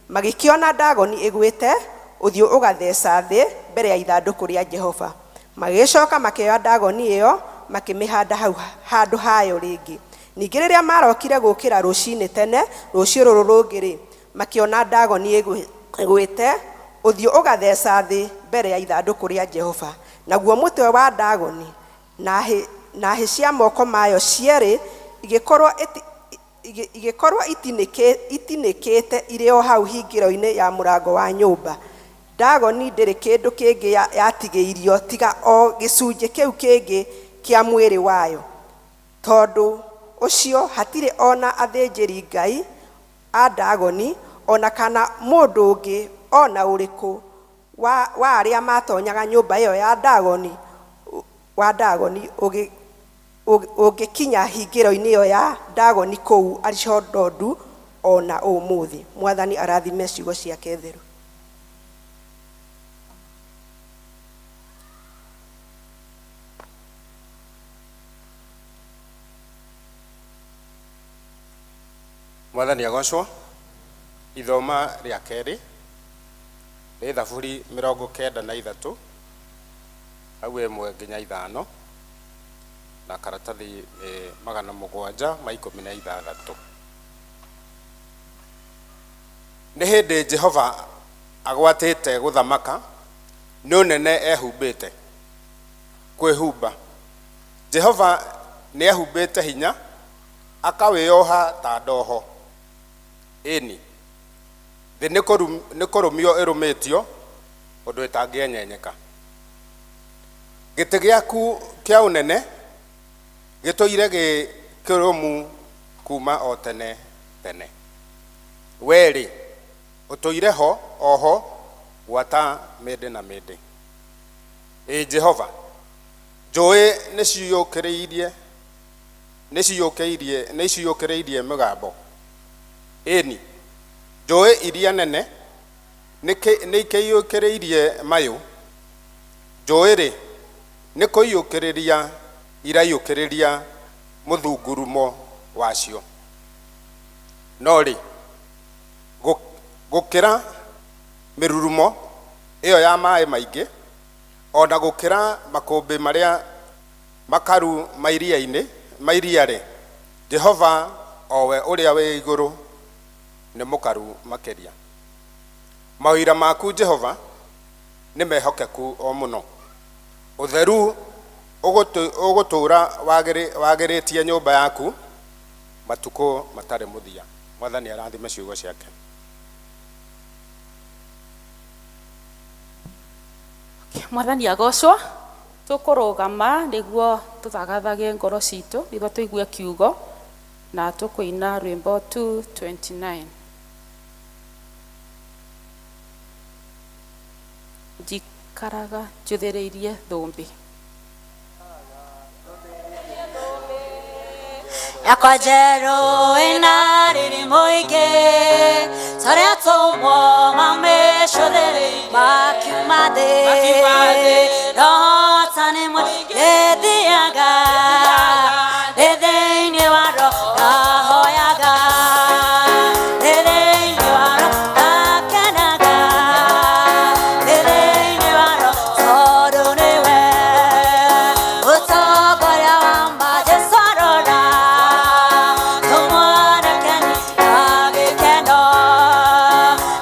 magĩkĩona Dagoni ĩgwĩte, ũthiũ ũgatheca thĩ mbere ya ithandũkũ rĩa Jehova. Magĩgĩcoka makĩoya Dagoni ĩyo, makĩmĩhanda hau handũ hayo rĩngĩ. Ningĩ rĩrĩa maarokire gũũkĩra rũcinĩ tene rũciũ rũrũ rũngĩ-rĩ, makĩona Dagoni ĩgwĩte, ũthiũ ũgatheca thĩ mbere ya ithandũkũ rĩa Jehova. Naguo mũtwe wa Dagoni na hĩ cia moko mayo cierĩ igĩkorwo itinĩkĩte irĩ o hau hingĩro-inĩ ya mũrango wa nyũmba. Dagoni ndĩrĩ kĩndũ kĩngĩ yatigĩirio tiga o gĩcunjĩ kĩu kĩngĩ kĩa mwĩrĩ wayo. Tondũ ũcio hatirĩ ona athĩnjĩri Ngai a Dagoni ona kana mũndũ ũngĩ ona ũrĩkũ wa arĩa matonyaga nyũmba ĩyo ya Dagoni ũngĩkinya hingĩro-inĩ ĩyo ya Dagoni kũu Ashidodu o na ũmũthĩ. Mwathani arathime ciugo ciake theru. Mwathani agocwo. Ithoma rĩa kerĩ nĩ Thaburi 93 hau 1 nginya 5 na karatathi nĩ 716. Nĩ hĩndĩ Jehova agwatĩte gũthamaka, nĩ ũnene ehumbĩte kwĩhumba. Jehova nĩ ehumbĩte hinya, akawĩoha ta ndoho. Ĩni, thĩ nĩ kũrũmio ĩrũmĩtio ũndũ ĩtangĩenyenyeka. Gĩtĩ gĩaku kĩa ũnene gĩtũire gĩ kĩrũmu kuma o tene tene. Werĩ ũtũire ho oho gwata mĩndĩ na mĩndĩ. Ĩ Jehova, njũĩ nĩciyũkĩrĩirie mĩgambo. Ĩni, njũĩ iria nene nĩikĩiyũkĩrĩirie mayũ. Njũĩ-rĩ, nĩ kũiyũkĩrĩria iraiyũkĩrĩria mũthungurumo wacio. No rĩ, gũkĩra mĩrurumo ĩyo ya maĩ maingĩ, ona gũkĩra makũmbĩ marĩa makaru ma iria-rĩ, Jehova owe ũrĩa wĩ igũrũ nĩ mũkaru makĩria. Mawĩra maku Jehova nĩ mehokeku o mũno. Ũtheru ũgũtũũra wagĩrĩtie nyũmba yaku matukũ matarĩ mũthia. Mwathani arathime ciugo ciake. Mwathani agocwo. Tũkũrũgama nĩguo tũthagathage ngoro citũ nĩguo tũigue kiugo na tũkũina rwĩmbo 229. Njikaraga njũthĩrĩirie thũmbĩ yakwa njerũ ĩna riri mũingĩ tarĩa atũmwo mamĩcũthĩrĩirie makiuma thĩ rohotani mũingĩ thiaga ndĩ thĩinĩ wa roho ndahoyaga ndĩ thĩinĩ wa roho ndakenaga ndĩ thĩinĩ wa roho tondũ nĩwe ũtongoria wa ma Jesũ arora tũmwanakeni na gĩkeno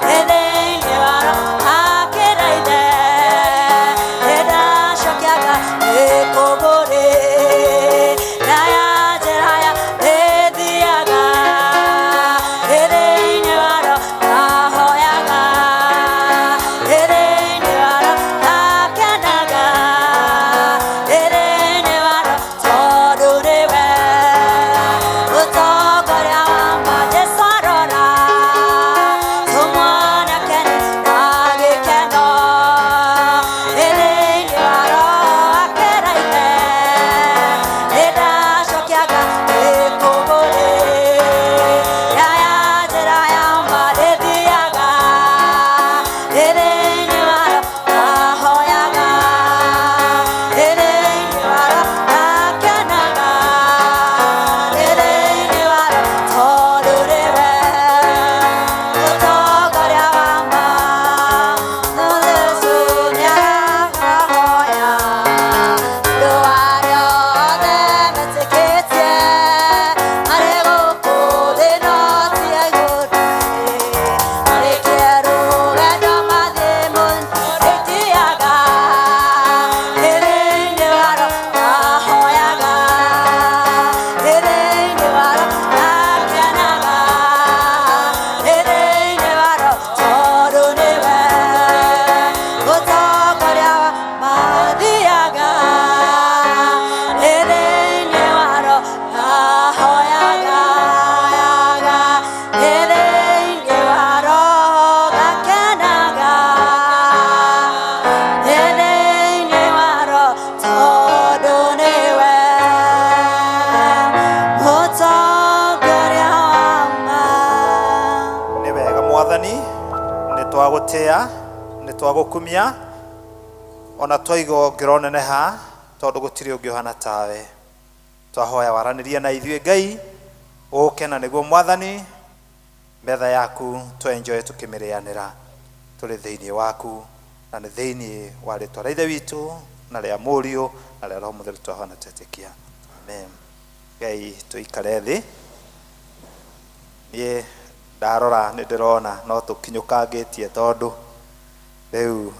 ndĩ thĩinĩ wa roho akĩra ithe ndĩ Twagũtĩa, nĩ twagũkumia, ona twaiga ũngĩroneneha tondũ gũtirĩ ũngĩ ũhana tawe. Twahoya waranĩrie na ithuĩ Ngai, ũke na nĩguo Mwathani, metha yaku twenjoy tũkĩmĩrĩanĩra tũrĩ thĩinĩ waku, na nĩ thĩinĩ wa rĩtwa rĩa Ithe witũ na rĩa Mũriũ na rĩa Roho Mũtheru twahoya na twetĩkia. Amen. Ngai tũikare thĩ. Niĩ ndarora nĩ ndĩrona no tũkinyũkangĩtie tondũ rĩu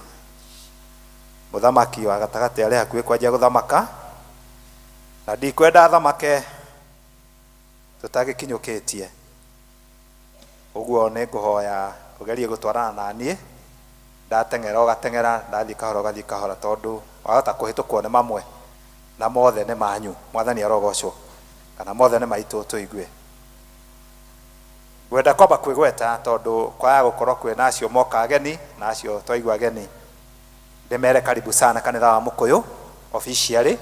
mũthamaki wa gatagatĩ arĩ hakuhĩ kwanjia gũthamaka, na ndikwenda athamake tũtagĩkinyũkĩtie. Ũguo nĩ ngũhoya ũgerie gũtwarana na niĩ, ndateng'era ũgateng'era, ndathiĩ kahora ũgathiĩ kahora, tondũ wahota kũhĩtũkwo nĩ mamwe na mothe nĩ manyu. Mwathani arogocwo, kana mothe nĩ maitũ tũigue. Ngwenda kwamba kwĩgweta tondũ kwaya gũkorwo kwĩna acio moka ageni na acio twaigua ageni, ndĩmere karibu sana kanitha wa Mũkũyũ officially.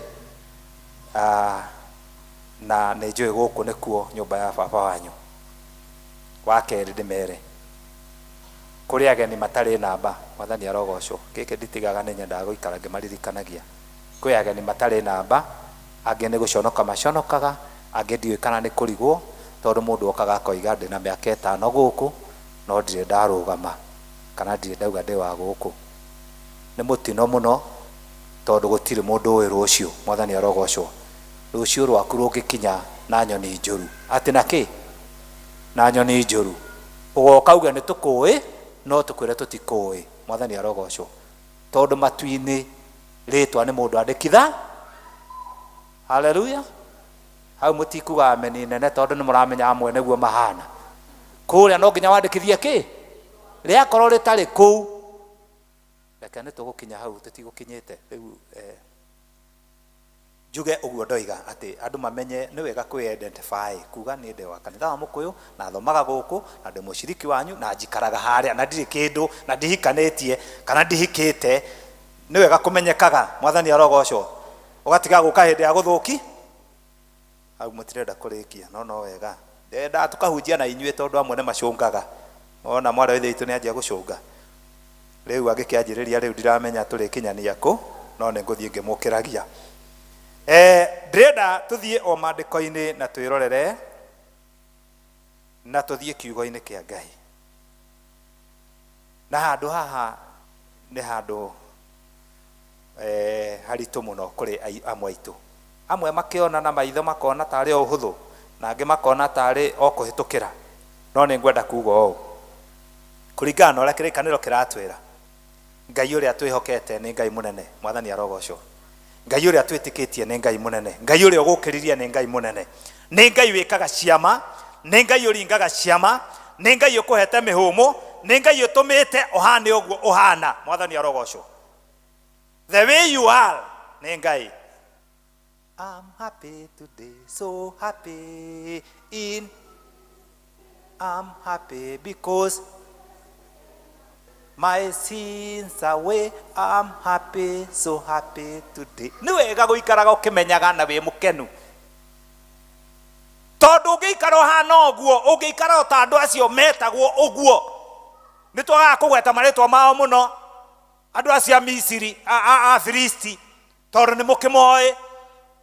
Na nĩ njũĩ gũkũ nĩkuo nyũmba ya baba wanyu. Wa kerĩ ndĩmere kũrĩ ageni matarĩ namba. Mwathani arogocwo. Gĩkĩ nditigaga, nĩ nyendaga gũikara ngĩmaririkanagia. Kwĩ ageni matarĩ namba, angĩ nĩ gũconoka maconokaga, angĩ ndiũĩ kana nĩ kũrigwo, tondũ mũndũ okaga akoiga ndĩna mĩaka 5 gũkũ no ndirĩ ndarũgama kana ndirĩ ndauga ndĩ wa gũkũ. Nĩ mũtino mũno tondũ gũtirĩ mũndũ ũĩ rũciũ. Mwathani arogocwo. Rũciũ rwaku rũngĩkinya na nyoni njũru, atĩ na kĩ? Na nyoni njũru. Ũgoka uge nĩ tũkũĩ, no tũkwĩre tũtikũĩ. Mwathani arogocwo. Tondũ matu-inĩ rĩtwa nĩ mũndũ andĩkitha. Haleluya. Hau mũtikuga ameni nene tondũ nĩ mũramenya amwe nĩguo mahana. Kũrĩa no nginya wandĩkithie kĩ? Rĩakorwo rĩtarĩ kũu. Reke nĩ tũgũkinya hau, tũtigũkinyĩte. Rĩu njuge ũguo ndoiga atĩ andũ mamenye nĩ wega kwĩ-identify, kuga nĩ ndĩ wa kanitha wa Mũkũyũ na thomaga gũkũ na ndĩ mũciriki wanyu na njikaraga harĩa na ndirĩ kĩndũ na ndihikanĩtie kana ndihikĩte. Nĩ wega kũmenyekaga. Mwathani arogocwo. Ũgatiga gũka hĩndĩ ya gũthũki. Hau mũtirenda kũrĩkia, no no wega. Ndendaga tũkahunjia na inyuĩ tondũ amwe nĩ macũngaga. Ona mwarĩ wa ithe witũ nĩ anjia gũcũnga. Rĩu angĩkĩanjĩrĩria rĩu ndiramenya tũrĩkinyania kũ, no nĩ ngũthiĩ ngĩmũkĩragia. Ndĩrenda tũthiĩ o maandĩko-inĩ na twĩrorere na tũthiĩ kiugo-inĩ kĩa Ngai. Na handũ haha nĩ handũ haritũ mũno kũrĩ amwe aitũ. Amwe makĩona na maitho makona tarĩ o ũhũthũ, na angĩ makona tarĩ o kũhĩtũkĩra. No nĩ ngwenda kuga ũũ, kũringana na ũrĩa kĩrĩkanĩro kĩratwĩra, Ngai ũrĩa twĩhokete nĩ Ngai mũnene. Mwathani arogocwo. Ngai ũrĩa twĩtĩkĩtie nĩ Ngai mũnene. Ngai ũrĩa ũgũkĩririe nĩ Ngai mũnene. Nĩ Ngai wĩkaga ciama, nĩ Ngai ũringaga ciama, nĩ Ngai ũkũhete mĩhũmũ, nĩ Ngai ũtũmĩte ũhane ũguo ũhana. Mwathani arogocwo. The way you are nĩ Ngai. I'm happy today, so happy in. I'm happy because my sins away. I'm happy, so happy today. Nĩ wega gũikaraga ũkĩmenyaga na wĩ mũkenu. Tondũ ũngĩikara ũhana ũguo, ũngĩikara o ta andũ acio metagwo ũguo. Nĩ twagaga kũgweta marĩtwa mao mũno. Andũ acio a Misiri, a Filisti, tondũ nĩ mũkĩmoĩ.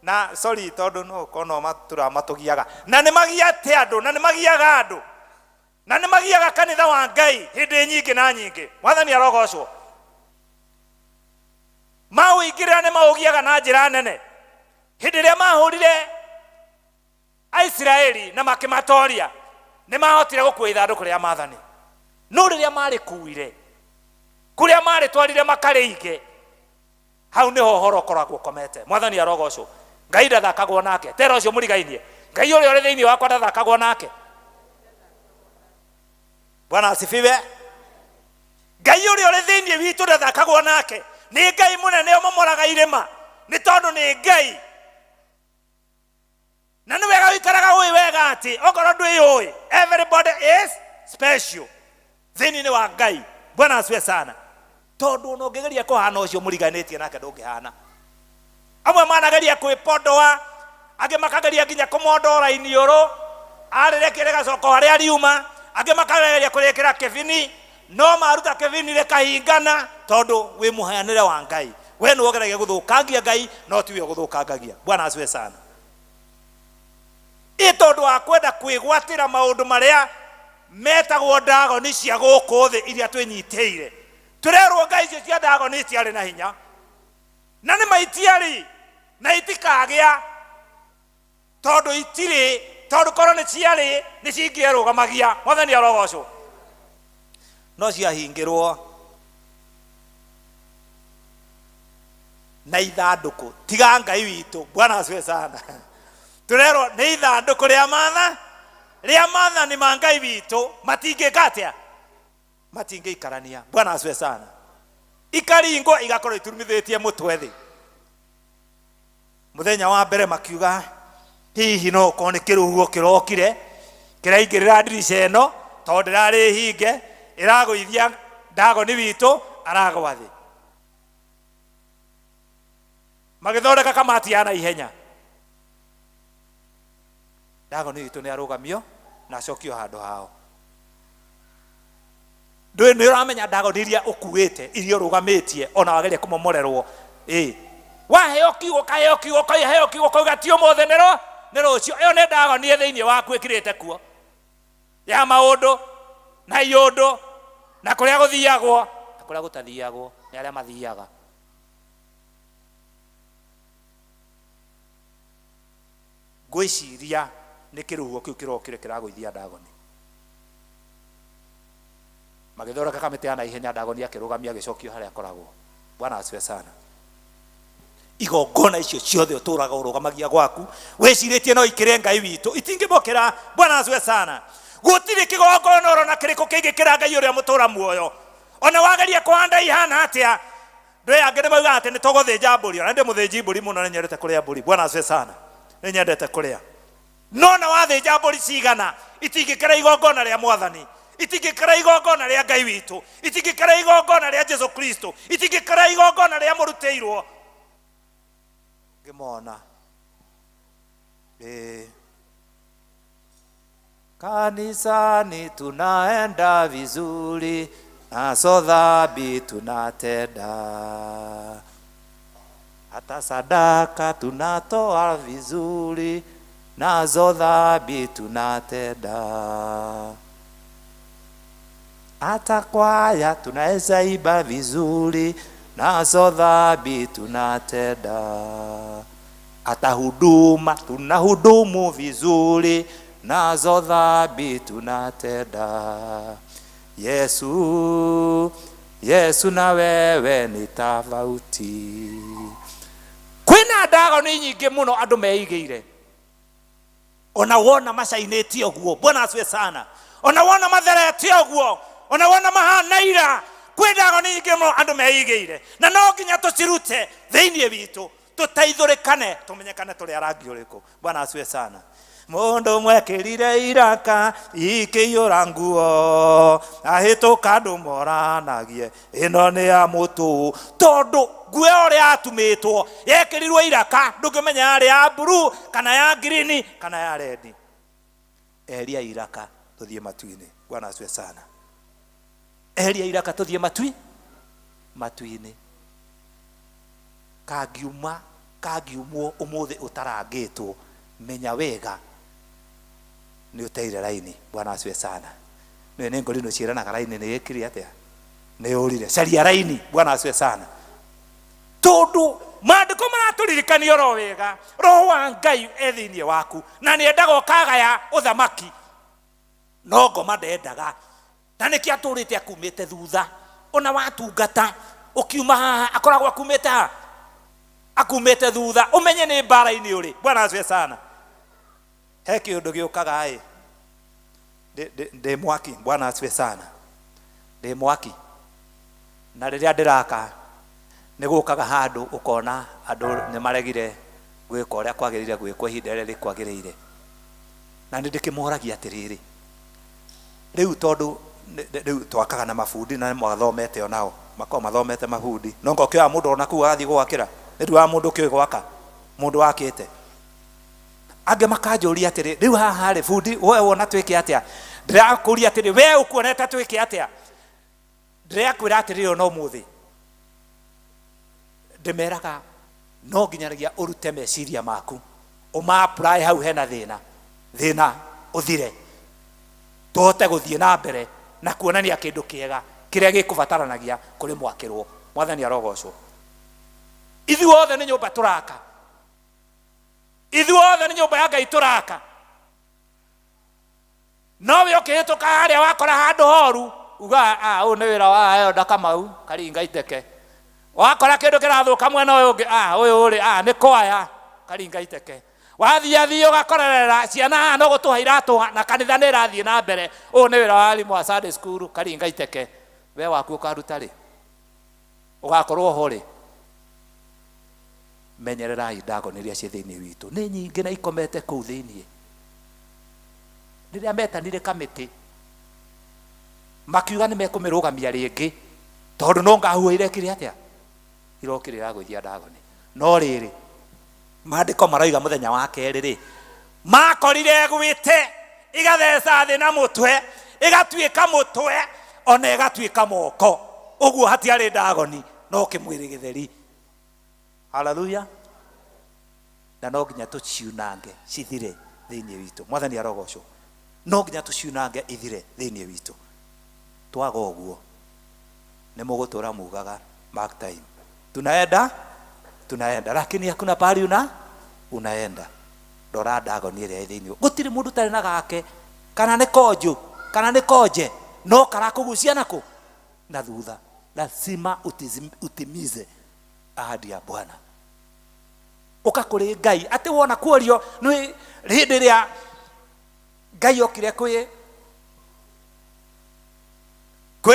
Na sorry, tondũ no ũkorwo no matũraga matũgiaga. Na nĩ magiate andũ, na nĩ magiaga andũ. Na nĩ magiaga kanitha wa Ngai hĩndĩ nyingĩ na nyingĩ. Mwathani arogocwo. Maũingĩrĩra nĩ maũgiaga na njĩra nene. Hĩndĩ ĩrĩa mahũrire Aisiraeli na makĩmatoria, nĩ mahotire gũkua ithandũkũ rĩa maathani. No rĩrĩa marĩkuire, kũrĩa marĩtwarire makarĩige, hau nĩho ũhoro ũkoragwo ũkomete. Mwathani arogocwo. Ngai ndathakagwo nake. Tera ũcio mũrigainie. Ngai ũrĩa ũrĩ thĩinĩ wakwa ndathakagwo nake. Bwana asifiwe. Ngai ũrĩa ũrĩ thĩinĩ witũ ndathakagwo nake. Nĩ Ngai mũnene ũmomoraga irĩma, nĩ tondũ nĩ Ngai. Na nĩ wega ũikaraga ũĩ wega atĩ okorwo ndwĩyũĩ, everybody is special thĩinĩ wa Ngai. Bwana asifiwe sana. Tondũ ona ũngĩgeria kũhana ũcio mũriganĩtie nake ndũngĩhana. Amwe manageria kwĩpondoa, angĩ makageria nginya kũmondora iniũrũ, arĩrekia rĩgacoka harĩa riuma, angĩ makageria kũrĩkĩra kĩbini. No maruta kĩbini rĩkahingana tondũ wĩ mũheanĩre wa Ngai. We nĩwe ũgeragia gũthũkangia Ngai, no tiwe ũgũthũkangagia. Bwana asifiwe sana. Ĩ tondũ wa kwenda kwĩgwatĩra maũndũ marĩa metagwo ndagoni cia gũkũ thĩ iria twĩnyitĩire. Tũrerwo ngai icio cia ndagoni itiarĩ na hinya, na nĩ ma itiarĩ na itikagĩa, tondũ itirĩ, tondũ korwo nĩ ciarĩ nĩ cingĩerũgamagia. Mwathani arogocwo. No ciahingĩrwo na ithandũkũ, tiga Ngai witũ. Bwana asifiwe sana. Tũrerwo nĩ ithandũkũ rĩa matha rĩa mathani ma Ngai witũ, matingĩka atĩa? Matingĩikarania. Bwana asifiwe sana. Ikaringwo igakorwo iturumithĩtie mũtwe thĩ. Mũthenya wa mbere makiuga hihi no ũkorwo nĩ kĩrũhuho kĩrokire kĩraingĩrĩra ndirica ĩno, tondũ ndĩrarĩ hinge, ĩragũithia ndagoni witũ aragwa thĩ. Magĩthondeka kamati ya naihenya, ndagoni witũ nĩ arũgamio na acokio handũ hao. Ndũĩ nĩ ũramenya ndagoni iria ũkuĩte, iria ũrũgamĩtie, ona wageria kũmomorerwo, ĩ waheo kiugo, kaheo kiugo, kaheo kiugo, kauga ti ũmũthĩ nĩ nĩ rũciũ. Ĩyo nĩ ndagoni ĩ thĩinĩ waku ĩkirĩte kuo ya maũndũ na iũndũ na kũrĩa gũthiagwo na kũrĩa gũtathiagwo nĩ arĩa mathiaga. Ngwĩciria nĩ kĩrũhuho kĩu kĩrokire kĩragũithia ndagoni. Magĩthondeka kamĩtĩ ya naihenya, ndagoni akĩrũgamia agĩcokio harĩa akoragwo. Bwana asifiwe sana. Igongona icio ciothe ũtũraga ũrũgamagia gwaku wĩcirĩtie no ikĩre Ngai witũ, itingĩmũkĩra. Bwana asifiwe sana. Gũtirĩ kĩgongona oro na kĩrĩkũ kĩngĩkĩra Ngai ũrĩa mũtũra muoyo. Ona wageria kũhanda ihana atĩa, ndũĩ angĩ nĩ maugaga atĩ nĩ tũgũthĩnja mbũri. Ona ndĩ mũthĩnji mbũri mũno, nĩ nyendete kũrĩa mbũri. Bwana asifiwe sana. Nĩ nyendete kũrĩa. No na wathĩnja mbũri cigana, itingĩkĩra igongona rĩa Mwathani, itingĩkĩra igongona rĩa Ngai witũ, itingĩkĩra igongona rĩa Jesu Kristo, itingĩkĩra igongona rĩa mũrutĩirwo. Ngĩmona ĩĩ kanisani tunaenda vizuri, nazo dhambi tunatenda, hata sadaka tunatoa vizuri, nazo dhambi tunatenda, hata kwaya tunaweza iba vizuri, nazo dhambi tunatenda, hata huduma tunahudumu vizuri, nazo dhambi tunatenda. Yesu, Yesu na wewe ni tofauti. Kwĩna ndagoni nyingĩ mũno andũ meigĩire, ona wona macainĩtie ũguo. Bwana asifiwe sana. Ona wona matherete ũguo, ona wona mahana ira, kwĩ ndagoni nyingĩ mũno andũ meigĩire, na no nginya tũcirute thĩinĩ witũ, tũteithũrĩkane, tũmenyekane tũrĩ a rangi ũrĩkũ. Bwana asifiwe sana. Mũndũ mwekĩrire iraka ikĩiyũra nguo, ahĩtũka andũ moranagie ĩno nĩ ya mũtũ, tondũ nguo ĩyo ũrĩa yatumĩtwo yekĩrirwo iraka, ndũngĩmenya yarĩ ya blue kana ya green kana ya red. Eheria iraka tũthiĩ matu-inĩ. Bwana asifiwe sana. Eheria iraka tũthiĩ matu-inĩ. Kangiuma, kangiumwo ũmũthĩ ũtarangĩtwo, menya wega nĩ ũteire raini. Bwana asifiwe sana. Nĩ nĩ ngorino ciĩranaga raini nĩ ĩkire atĩa, nĩ ũrire. Caria raini. Bwana asifiwe sana. Tondũ maandĩko maratũririkania oro wega, roho wa Ngai e thĩinĩ waku na nĩ endaga ũkagaya ũthamaki, no ngoma ndendaga. Na nĩkĩo atũrĩte akumĩte thutha. Ona watungata ũkiuma haha akoragwo akumĩte haha, akumĩte thutha, ũmenye nĩ mbara-inĩ ũrĩ. Bwana asifiwe sana. He kĩũndũ gĩũkaga ĩ, ndĩ mwaki. Bwana asifiwe sana. Ndĩ mwaki, na rĩrĩa ndĩraka nĩ gũkaga handũ ũkona andũ nĩ maregire gwĩka ũrĩa kwagĩrĩire gwĩkwo ihinda rĩrĩa rĩkwagĩrĩire. Na nĩ ndĩkĩmoragia atĩrĩrĩ, rĩu tondũ rĩu twakaga na mabundi na nĩ mwathomete onao, makoragwo mathomete mabundi, no ngo ũkĩoya mũndũ ona kũu agathiĩ gwakĩra, nĩ nduaga mũndũ ũkĩũĩ gwaka, mũndũ wakĩte. Angĩ makanjũria atĩrĩ, rĩu haha rĩ bundi we wona twĩke atĩa? Ndĩrakũria atĩrĩ, we ũkuonete twĩke atĩa? Ndĩrakwĩra atĩrĩrĩ, ona ũmũthĩ ndĩmeraga no nginyanagia ũrute meciria maku ũma-apply hau hena thĩna, thĩna ũthire, tũhote gũthiĩ na mbere na kuonania kĩndũ kĩega kĩrĩa gĩkũbataranagia kũrĩ mwakĩrwo. Mwathani arogocwo. Ithuothe nĩ nyũmba tũraka, ithuothe nĩ nyũmba ya Ngai tũraka. No we ũkĩhĩtũka harĩa wakora handũ horu, uga ah, ũyũ nĩ wĩra wa Elda Kamau karinga iteke. Wakora kĩndũ kĩrathũka mwena ũyũ ũngĩ, ah, ũyũ rĩ, ah, nĩ kwaya karinga iteke. Wathiĩ ũgakorerera ciana haha no gũtũha iratũha na kanitha nĩ ĩrathiĩ na mbere, ũyũ nĩ wĩra wa arimũ a Sunday school karinga iteke. We waku ũkaruta rĩ? Ũgakorwo ho rĩ? Menyererai ndagoni iria ciĩ thĩinĩ witũ, nĩ nyingĩ na ikomete kũu thĩinĩ. Rĩrĩa metanire kamĩtĩ makiuga nĩ mekũmĩrũgamia rĩngĩ, tondũ no ngahuo irekire atĩa, irokire iragũithia ndagoni. No rĩrĩ, maandĩko maroiga mũthenya wa kerĩ rĩ, makorire ĩgwĩte ĩgatheca thĩ na mũtwe, ĩgatuĩka mũtwe ona ĩgatuĩka moko. Ũguo hatiarĩ ndagoni no kĩmwĩrĩ gĩtheri. Haleluya. Na no nginya tũciunange cithire thĩinĩ witũ. Mwathani arogocwo. No nginya tũciunange ithire thĩinĩ witũ. Twaga ũguo nĩ mũgũtũra mugaga mark time, tunaenda tunaenda, lakini hakuna pahali una unaenda. Rora ndagoni ĩrĩa ĩ thĩinĩ. Gũtirĩ mũndũ ũtarĩ na gake, kana nĩ konjũ kana nĩ konje, no karakũgucia nakũ na thutha. Lazima utimize ahadi ya Bwana. Ũka kũrĩ Ngai atĩ wona kuorio nĩ hĩndĩ ĩrĩa Ngai okire kwĩ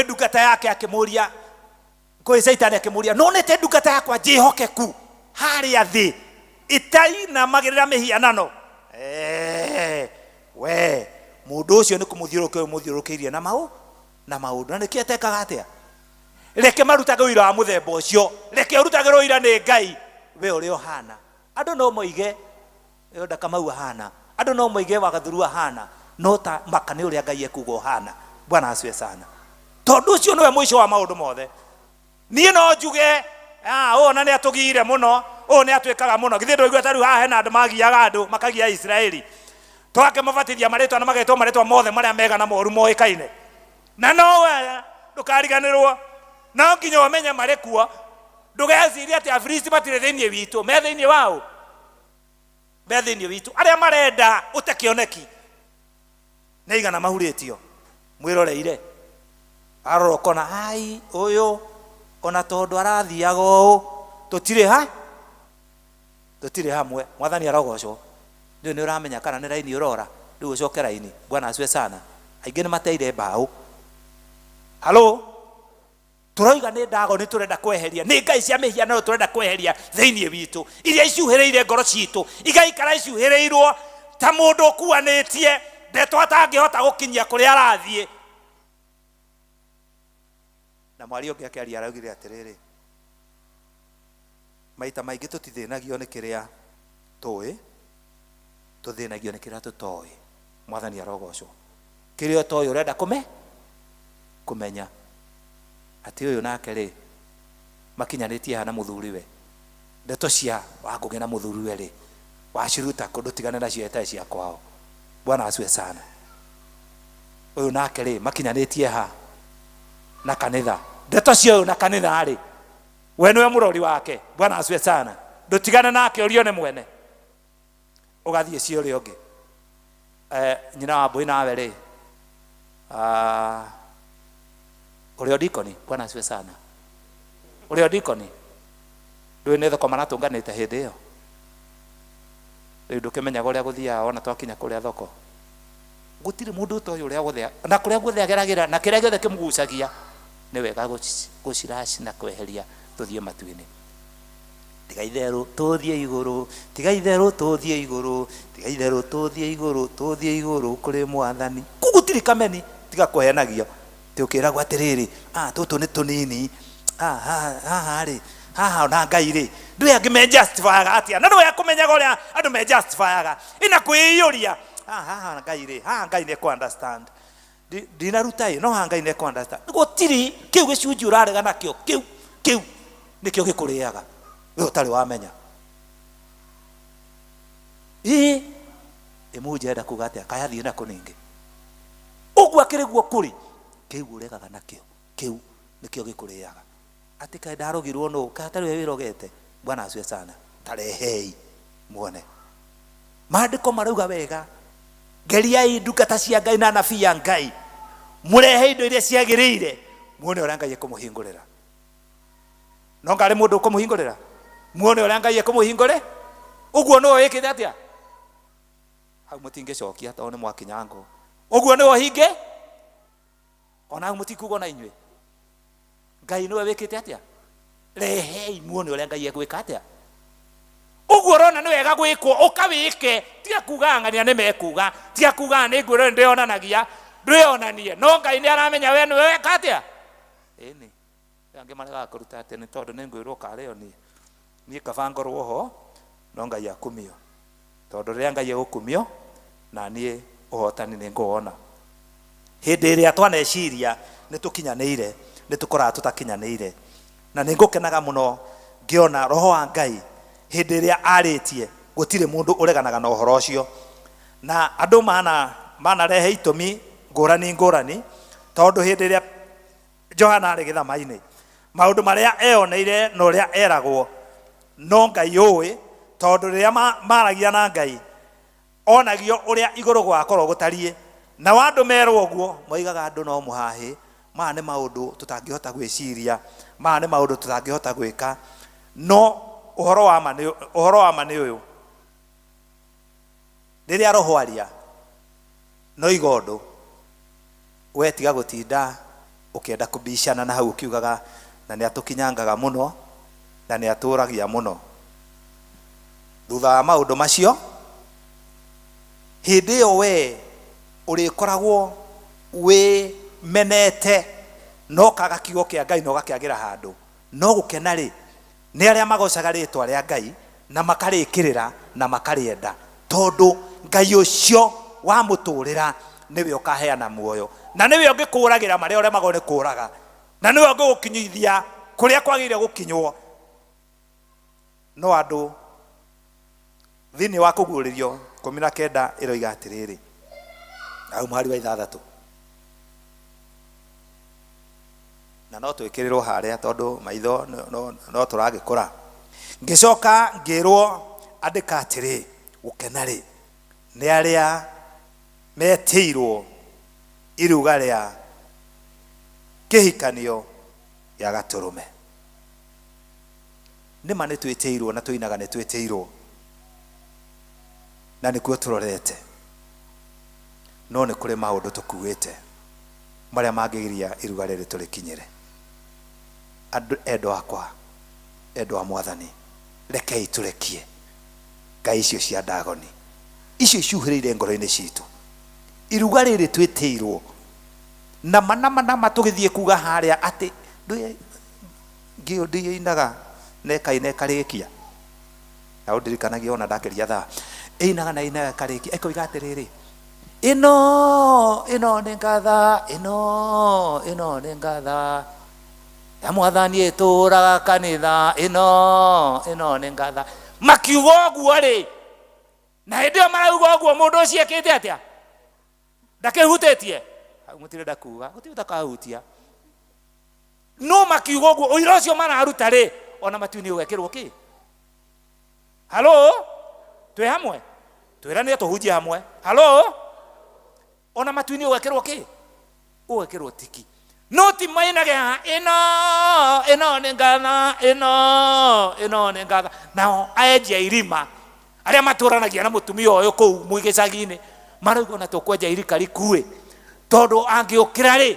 ndungata yake akĩmũria, kwĩ Caitani akĩmũria, nonete ndungata yakwa njĩhokeku harĩa thĩ ĩtainamagĩrĩra mĩhianano? We mũndũ ũcio nĩ kũmũthiũrũrũkia ũmũthiũrũrũkĩirie na mau na maũndũ, na nĩkĩo etekaga atĩa? Reke marutage ũira wa mũthemba ũcio, reke ũrutagĩrwo ũira nĩ Ngai we ũrĩa ũhana. Andũ no moige Elda Kamau ahana, andũ no moige Wagathuru ahana, no ta maka nĩ ũrĩa Ngai ekuga ũhana. Bwana asifiwe sana. Tondũ ũcio nĩwe mũico wa maũndũ mothe. Niĩ no njuge ũyũ ona nĩ atũgiire mũno, ũyũ nĩ atwĩkaga mũno. Githĩ ndũigua ta rĩu haha hena andũ magiaga andũ makagia Isiraeli, twakĩmabatithia marĩtwa na magetwo marĩtwa mothe marĩa mega na moru moĩkaine. Na no we ndũkariganĩrwo, no nginya ũmenye marĩ kuo. Ndũgecirie atĩ Afilisti matirĩ thĩinĩ witũ, me thĩinĩ wao, me thĩinĩ witũ. Arĩa marenda ũte kĩoneki nĩ igana mahurĩtio, mwĩroreire arora ũkona ai ũyũ ona tondũ arathiaga ũũ, tũtirĩ ha tũtirĩ hamwe. Mwathani arogocwo. Rĩu nĩ ũramenya kana nĩ raini ũrora, rĩu ũcoke raini. Bwana asifiwe sana. Aingĩ nĩ mateire mbaũ. Halo, tũroiga nĩ ndagoni tũrenda kweheria, nĩ ngai cia mĩhianano tũrenda kweheria thĩinĩ witũ, iria icuhĩrĩire ngoro citũ, igaikara icuhĩrĩirwo ta mũndũ ũkuanĩtie ndeto atangĩhota gũkinyia kũrĩa arathiĩ. Na mwaria ũngĩ akĩaria araugire atĩrĩrĩ, maita maingĩ tũtithĩnagio nĩ kĩrĩa tũĩ, tũthĩnagio nĩ kĩrĩa tũtoĩ. Mwathani arogocwo. Kĩrĩa ũtoĩ ũrenda kũmenya atĩ ũyũ nake rĩ makinyanĩtie haha na mũthuriwe, ndeto cia Wangũgĩ na mũthuriwe rĩ waciruta kũ? Ndũtigane nacio etae cia kwao. Bwana asifiwe sana. Ũyũ nake rĩ makinyanĩtie ha na kanitha, ndeto cia ũyũ na kanitha rĩ we nĩwe mũrori wake. Bwana asifiwe sana. Ndũtigane nake ũrio nĩ mwene, ũgathiĩ cia ũrĩa ũngĩ. Nyina wa mbũi nawe rĩ, ũrĩa dikoni. Bwana asifiwe sana. Ũrĩa dikoni ndũĩ nĩ thoko maratũnganĩte hĩndĩ ĩyo, rĩu ndũkĩmenyaga ũrĩa gũthiaga. Ona twakinya kũrĩa thoko gũtirĩ mũndũ ũtoĩ ũrĩa gũthĩa na kũrĩa guothe ageragĩra na kĩrĩa gĩothe kĩmũgucagia. Nĩ wega gũciraci na kweheria tũthiĩ matu-inĩ. Tiga itherũ tũthiĩ igũrũ, tiga itherũ tũthiĩ igũrũ, tiga itherũ tũthiĩ igũrũ, tũthiĩ igũrũ kũrĩ Mwathani. Kũu gũtirĩ kameni, tiga kũhenagio atĩ ũkĩragwo atĩrĩrĩ, tũtũ nĩ tũnini, haha rĩ, haha ona Ngai rĩ, ndũĩ angĩ me justifyaga atĩa, na ndũĩ akũmenyaga ũrĩa andũ me justifyaga, ina kwĩiyũria, haha Ngai rĩ, haha Ngai nĩ ekũ understand. Ndinaruta ĩ no haha Ngai nĩ ekũ-understand. Gũtirĩ kĩu gĩcunjĩ ũrarega nakĩo kĩu kĩu nĩkĩo gĩkũrĩaga we ũtarĩ wamenya. Ĩ ĩmũnja enda kuga atĩa kaya thiĩ nako ningĩ ũguo akĩrĩ guo kũrĩ kĩu ũregaga nakĩo kĩu nĩkĩo gĩkũrĩaga atĩ kaĩ ndarogirwo nũ kaĩ atarĩ we wĩrogete. Bwana asifiwe sana. Tarehei muone maandĩko marauga wega geriai ndungata cia Ngai na anabii a Ngai mũrehe indo iria ciagĩrĩire muone ũrĩa Ngai ekũmũhingũrĩra. No ngarĩ mũndũ ũkũmũhingũrĩra muone ũrĩa Ngai ekũmũhingũre ũguo nĩwe wĩkĩte atĩa hau mũtingĩcokia tondũ nĩ mwakinya ngo ũguo nĩwe ũhinge ona hau mũtikuga ona inyuĩ Ngai nĩwe wĩkĩte atĩa rehei muone ũrĩa Ngai egwĩka atĩa ũguo ũrona nĩ wega gwĩkwo ũkawĩke tiga kuga ng'ania nĩ mekuga tiga kuga nĩ ngwĩrwo nĩ ndĩonanagia ndwĩonanie no Ngai nĩ aramenya we nĩwe weka atĩa ĩni angĩ maregaga kũruta atĩ nĩ tondũ nĩ ngwĩrwo karĩo niĩ niĩ kaba ngorwo ho no Ngai akumio tondũ rĩrĩa Ngai egũkumio na niĩ ũhotani nĩ ngũwona. Hĩndĩ ĩrĩa twaneciria nĩ tũkinyanĩire nĩ tũkoraga tũtakinyanĩire na nĩ ngũkenaga mũno ngĩona roho wa Ngai hĩndĩ ĩrĩa arĩtie gũtirĩ mũndũ ũreganaga na ũhoro ũcio na andũ manarehe itũmi ngũrani ngũrani tondũ hĩndĩ ĩrĩa Johana arĩ gĩthama-inĩ maũndũ marĩa eyoneire na ũrĩa eragwo no Ngai ũĩ tondũ rĩrĩa maragia na Ngai onagio ũrĩa igũrũ gwakorwo gũtariĩ na andũ merwo ũguo moigaga andũ no mũhahĩ maya nĩ maũndũ tũtangĩhota gwĩciria maya nĩ maũndũ tũtangĩhota gwĩka no ũhoro wa ma nĩ ũyũ rĩrĩa roho aria no iga ũndũ we tiga gũtinda ũkĩenda kũbicana na hau ũkiugaga na nĩ atũkinyangaga mũno na nĩ atũragia mũno thutha wa maũndũ macio hĩndĩ ĩyo we ũrĩkoragwo wĩmenete no kaga kiugo kĩa Ngai na ũgakĩagĩra handũ no gũkena rĩ nĩ arĩa magocaga rĩtwa rĩa Ngai na makarĩkĩrĩra na makarĩenda tondũ Ngai ũcio wa mũtũrĩra nĩwe ũkaheana muoyo na nĩwe ũngĩkũragĩra marĩa ũremagwo nĩ kũraga na nĩwe ũngĩgũkinyithia kũrĩa kwagĩrĩire gũkinywo no andũ thĩinĩ wa kũguũrĩrio 19 ĩroiga atĩrĩrĩ au mũhari wa 6 na no twĩkĩrĩrwo harĩa tondũ maitho no tũragĩkũra ngĩcoka ngĩrwo andĩka atĩrĩ gũkena rĩ nĩ arĩa metĩirwo iruga rĩa kĩhikanio gĩa gatũrũme nĩma nĩ twĩtĩirwo na tũinaga nĩ twĩtĩirwo na nĩkuo tũrorete no nĩ kũrĩ maũndũ tũkuĩte marĩa mangĩgiria iruga rĩrĩ tũrĩkinyĩre andũ endwa akwa endwa a mwathani rekei tũrekie ngai icio cia Dagoni icio icuhĩrĩire ngoro-inĩ citũ iruga rĩrĩ twĩtĩirwo nama nama nama tũgĩthiĩ kuga harĩa atĩ ngĩo ndĩinaga na ĩkaina ĩkarĩkia na ũndirikanagia ona ndakĩria thaa ĩinaga na ĩinaga ĩkarĩkia ĩkoiga atĩrĩrĩ ĩno ĩno nĩ ngatha ĩno ĩno nĩ ngatha ya mwathani ĩtũraga kanitha ĩno ĩno nĩ ngatha makiuga ũguo rĩ na hĩndĩ ĩyo marauga ũguo mũndũ ũcio ekĩte atĩa ndakĩhutĩtie hau mũtirenda kuga gũtirĩ ũtakahutia no makiuga ũguo ũira ũcio mararuta rĩ ona matu-inĩ ũgekĩrwo kĩ halo twĩ hamwe twĩranire tũhunjie hamwe halo ona matu-inĩ ũgekĩrwo kĩ ũgekĩrwo tiki no ti mainage haha ĩno ĩno nĩ ngatha ĩno ĩno nĩ ngatha nao aenji a irima arĩa matũranagia na mũtumia ũyũ kũu gĩcagi-inĩ marauga ona tũkwenja irika rikuĩ tondũ angĩũkĩra rĩ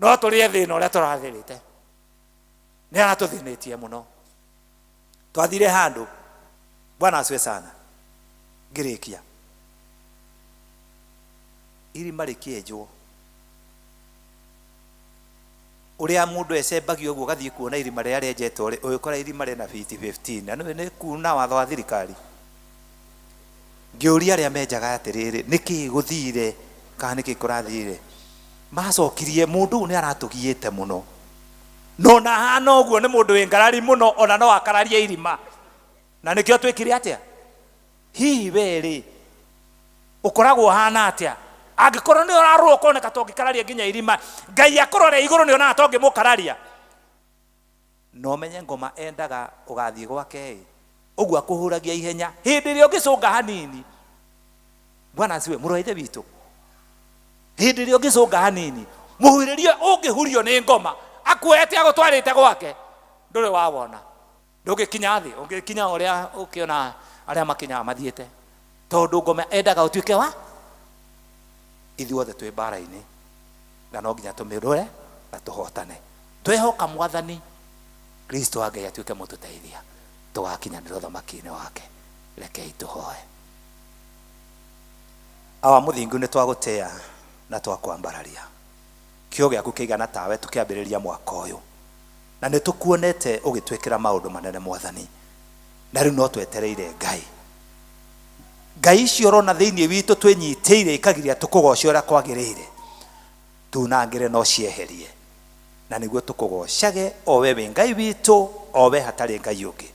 no tũrĩe thĩna ũrĩa tũrathĩrĩte nĩ aratũthĩnĩtie mũno twathire handũ Bwana asifiwe sana ngĩrĩkia irima rĩkĩenjwo ũrĩa mũndũ ecembagia ũguo ũgathiĩ kuona irima rĩrĩa rĩenjetwo rĩ ũgĩkora irima rĩna fiti 15 na nĩ kuna watho wa thirikari ngĩũria arĩa menjaga atĩrĩrĩ nĩkĩ gũthire Kana nĩkĩ kũrathire? Macokirie mũndũ ũyũ nĩ aratũgiĩte mũno, no na hana ũguo nĩ mũndũ wĩ ngarari mũno, ona no akararie irima. Na nĩkĩo twĩkire atĩa? Hihi we rĩ, ũkoragwo ũhana atĩa? Angĩkorwo nĩ ũrarũa ũkoneka ta ũngĩkararia nginya irima, Ngai akũrore igũrũ nĩ onaga ta ũngĩmũkararia. Na ũmenye ngoma endaga ũgathiĩ gwake ĩ, ũguo akũhuragia ihenya hĩndĩ ĩrĩa ũngĩcũnga hanini. Bwana asiwe, mũrũ wa ithe witũ, hĩndĩ ĩrĩa ũngĩcũnga hanini, mũhurĩrie ũngĩhurio nĩ ngoma akuoete agũtwarĩte gwake, ndũrĩ wawona. Ndũngĩkinya thĩ, ũngĩkinya ũrĩa ũkĩona arĩa makinyaga mathiĩte, tondũ ngoma endaga ũtuĩke wa. Ithuothe twĩ mbara-inĩ na no nginya tũmĩrũe na tũhotane. Twehoka Mwathani Kristo wa Ngai atuĩke mũtũteithia, tũgakinyanĩra ũthamaki-inĩ wake. Rekei tũhoe. Awa mũthingu, nĩ twagũtĩa na twakwambararia. Kĩo gĩaku kĩigana tawe tũkĩambĩrĩria mwaka ũyũ, na nĩ tũkuonete ũgĩtwĩkĩra maũndũ manene Mwathani, na rĩu no twetereire Ngai. Ngai icio ũrona thĩinĩ witũ twĩnyitĩire ikagiria tũkũgoce ũrĩa kwagĩrĩire, tunangĩre no cieherie, na nĩguo tũkũgocage o we wĩ Ngai witũ, o we hatarĩ Ngai ũngĩ,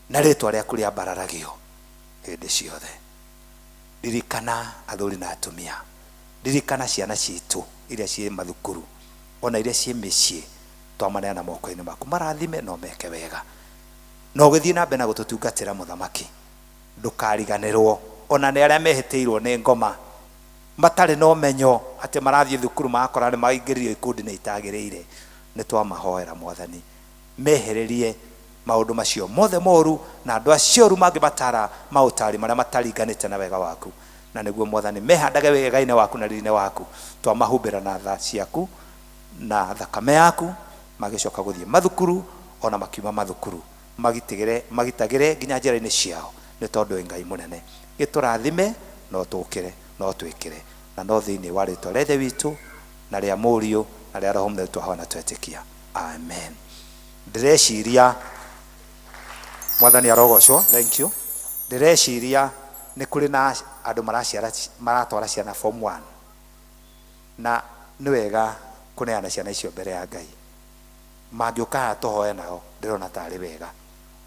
na rĩtwa rĩaku rĩambararagio hĩndĩ ciothe. Ririkana athuri na atumia, ririkana ciana citũ iria ciĩ mathukuru ona iria ciĩ mĩciĩ, twamaneana moko-inĩ maku, marathime no meke wega, na ũgĩthiĩ na mbere na gũtũtungatĩra mũthamaki, ndũkariganĩrwo ona nĩ arĩa mehĩtĩirwo nĩ ngoma matarĩ na ũmenyo atĩ marathiĩ thukuru magakora nĩ maingĩririo ikundi-inĩ itagĩrĩire. Nĩ twamahoera Mwathani, mehererie maũndũ macio mothe moru na andũ acio oru mangĩmatara maũtari marĩa mataringanĩte na wega waku, na nĩguo Mwathani mehandage wega-inĩ waku na riri-inĩ waku. Twamahumbĩra na tha ciaku na thakame yaku, magĩcoka gũthiĩ mathukuru ona makiuma mathukuru, magitĩgĩre magitagĩre nginya njĩra-inĩ ciao, nĩ tondũ wĩ Ngai mũnene. Gĩtũrathime no tũkĩre no twĩkĩre, na no thĩinĩ wa rĩtwa rĩa Ithe witũ na rĩa Mũriũ na rĩa Roho Mũtheru twahoya na twetĩkia, amen. Ndĩreciria Mwathani arogocwo. Thank you. Ndĩreciria nĩ kũrĩ na andũ maraciara maratwara ciana form 1, na nĩ wega kũneana ciana icio mbere ya Ngai. Mangĩũka haha tũhoe nao, ndĩrona tarĩ wega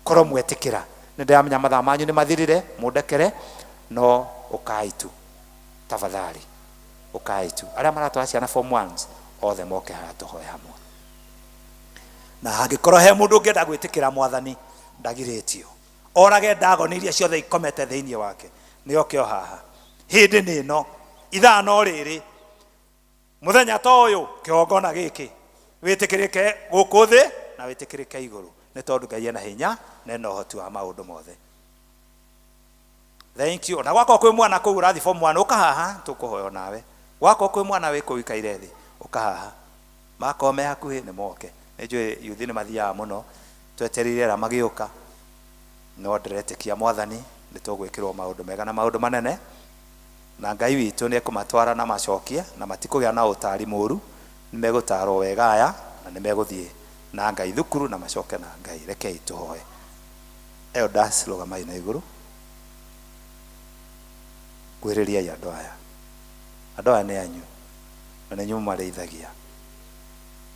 korwo mwetĩkĩra. Nĩ ndĩramenya mathaa manyu nĩ mathirire, mũndekere, no ũkai tu tafadhali, ũkai tu. Arĩa maratwara ciana form 1 othe moke haha tũhoe hamwe. Na hangĩkorwo he mũndũ ũngĩenda gwĩtĩkĩra Mwathani, ndagirĩtio orage ndagoni iria ciothe ikomete thĩinĩ wake, nĩ oke o haha. Hĩndĩ nĩ ĩno, ithaa no rĩrĩ, mũthenya ta ũyũ, kĩgongona gĩkĩ, wĩtĩkĩrĩke gũkũ thĩ na wĩtĩkĩrĩke igũrũ, nĩ tondũ Ngai ena hinya na ena ũhoti wa maũndũ mothe. Thank you. Na gwakorwo kwĩ mwana kũu ũrathiĩ form 1, ũka haha tũkũhoya nawe. Gwakorwo kwĩ mwana wĩ kũu ikaire thĩ, ũka haha. Makorwo me hakuhĩ nĩ moke. Nĩ njũĩ yuthi nĩ mathiaga mũno, twetereire arĩa magĩũka, no ndĩretĩkia Mwathani nĩ tũgwĩkĩrwo maũndũ mega na maũndũ manene, na Ngai witũ nĩ ekũmatwara na macokie, na matikũgĩa na ũtari mũru, nĩ megũtarwo wega aya, na nĩ megũthiĩ na Ngai thukuru na macoke na Ngai. Rekei tũhoe. Elders, rũgamai na igũrũ, kuhĩrĩriai andũ aya. Andũ aya nĩ anyu na nĩ inyuĩ mũmarĩithagia.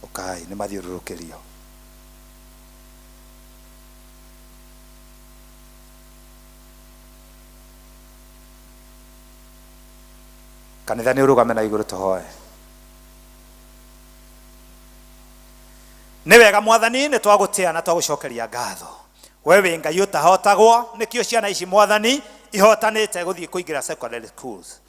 Ũkai, nĩ mathiũrũrũkĩrio. Kanitha nĩ ũrũgame na igũrũ tũhoe. Nĩ wega Mwathani, nĩ twagũtĩa na twagũcokeria ngatho. We wĩ Ngai ũtahotagwo, nĩkĩo ciana ici Mwathani ihotanĩte gũthiĩ kũingĩra secondary schools.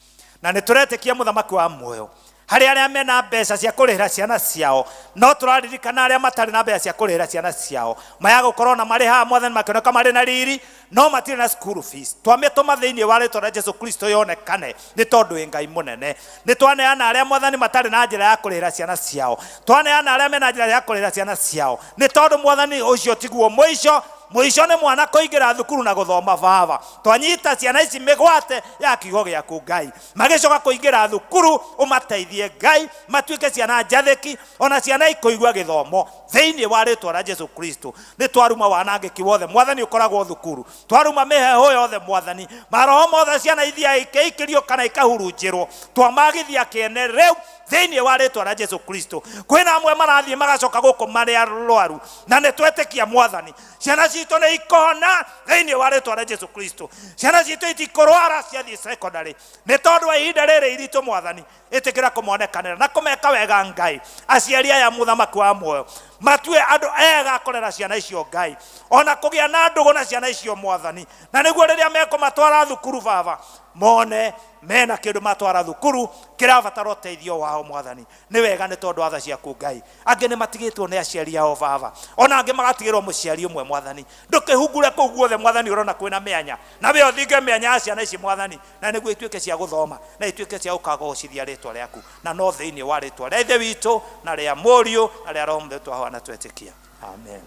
Na nĩ tũretĩkia mũthamaki wa muoyo, harĩ arĩa mena mbeca cia kũrĩhĩra ciana ciao, no tũraririkana arĩa matarĩ na mbeca cia kũrĩhĩra ciana ciao, maya gũkorwo na marĩ haha Mwathani makĩoneka marĩ na riri, no matirĩ na school fees. Twamĩtũma thĩinĩ wa rĩtwa rĩa Jesu Kristo yonekane, nĩ tondũ wĩ Ngai mũnene. Nĩ twaneana arĩa Mwathani matarĩ na njĩra ya kũrĩhĩra ciana ciao, twaneana arĩa mena njĩra ya kũrĩhĩra ciana ciao, nĩ tondũ Mwathani ũcio tiguo mũico. Mũico nĩ mwana kũingĩra thukuru na gũthoma baba. Twanyita ciana ici mĩgwate ya kiugo gĩaku Ngai, magĩcoka kũingĩra thukuru ũmateithie Ngai, matuĩke ciana njathĩki ona ciana ikũigua gĩthomo thĩinĩ wa rĩtwa rĩa Jesu Kristo. Nĩ twaruma wanangĩki wothe mwathani ũkoragwo thukuru, twaruma mĩheehũ yothe mwathani, maroho mothe ciana ithiaga ikĩikĩrio kana ikahurunjĩrwo, twamagithia kĩene rĩu thĩinĩ wa rĩtwa rĩa Jesu Kristo. Kwĩna amwe marathiĩ magacoka gũkũ marĩ arwaru, na nĩ twetĩkia mwathani ciana citũ nĩ ikona thĩinĩ wa rĩtwa rĩa Jesu Kristo. Ciana citũ itikũrwara ciathiĩ secondary nĩ tondũ wa ihinda rĩrĩ iritũ mwathani, ĩtĩkĩra kũmonekanĩra na kũmeka wega Ngai. Aciari aya mũthamaki wa muoyo matue andũ ega kũrera ciana icio Ngai, ona kũgĩa na ndũgũ na ciana icio mwathani, na nĩguo rĩrĩa mekũmatwara thukuru baba mone mena kĩndũ matwara thukuru kĩrabatara ũteithio wao mwathani. Nĩ wega nĩ tondũ wa tha ciaku Ngai. Angĩ nĩ matigĩtwo nĩ aciari ao baba, ona angĩ magatigĩrwo mũciari ũmwe mwathani. Ndũkĩhungure kũu guothe mwathani ũrona kwĩna mĩanya, na we ũthinge mĩanya ya ciana ici mwathani, na nĩguo ituĩke cia gũthoma na ituĩke cia gũkagocithia rĩtwa rĩaku, na no thĩinĩ wa rĩtwa rĩa Ithe witũ na rĩa Mũriũ na rĩa Roho Mũtheru twahoya na twetĩkia, amen.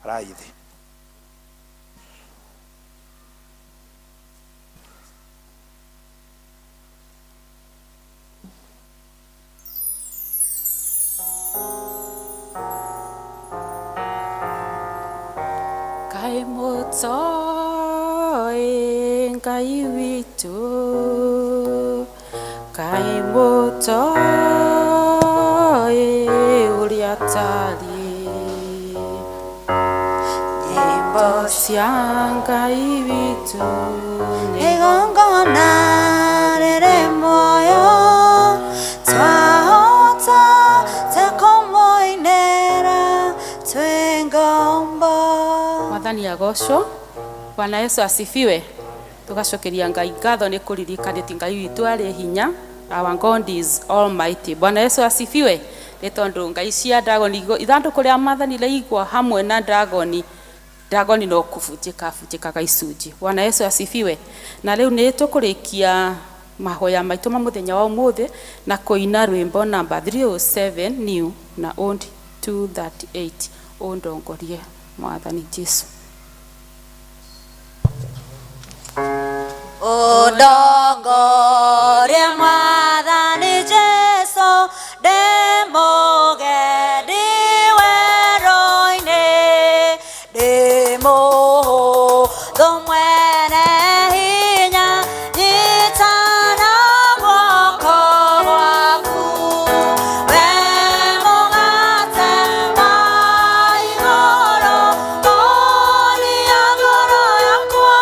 Raithi. Kaĩ mũtoĩ Ngai witũ, kaĩ mũtoĩ ũrĩa atariĩ. Nyĩmbo cia Ngai witũ igongona rĩrĩ muoyo, twahota ta kũmũinĩra twĩ ngombo. Mwathani agocwo. Bwana Yesu asifiwe. Tugacokeria Ngai ngatho nĩ kũririkanĩti Ngai witũ arĩ hinya. Our God is almighty. Bwana Yesu asifiwe. Nĩ tondũ Ngai cia Dagoni, ithandũkũ rĩa Mwathani rĩaigwo hamwe na Dagoni, Dagoni no kũbunjĩka abunjĩkaga icunjĩ. Bwana Yesu asifiwe. Na rĩu nĩ tũkũrĩkia mahoya maitũ ma mũthenya wa ũmũthĩ na kũina rwĩmbo namba 307 new na old 238. Ũndongorie Mwathani Jesu. Ũndongorie Mwathani Jesu, ndĩ mũgendi werũ-inĩ, ndĩ mũhũthũ mwene hinya, nyita na guoko gwaku. We mũgate wa igũrũ, horia ngoro yakwa,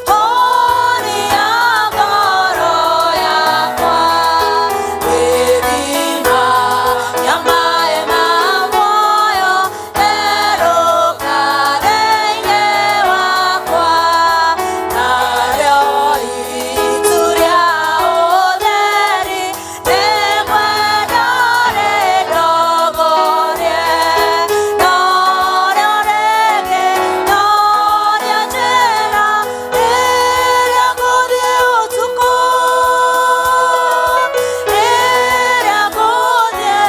horia ngoro yakwa, gĩthima kĩa maĩ ma muoyo, therũka thĩinĩ wakwa, narĩo itu rĩa ũtheri nĩngwenda rĩndongorie, norĩo rĩngĩ noria njĩra rĩrĩa ngũthiĩ ũtukũ, rĩrĩa ngũthiĩ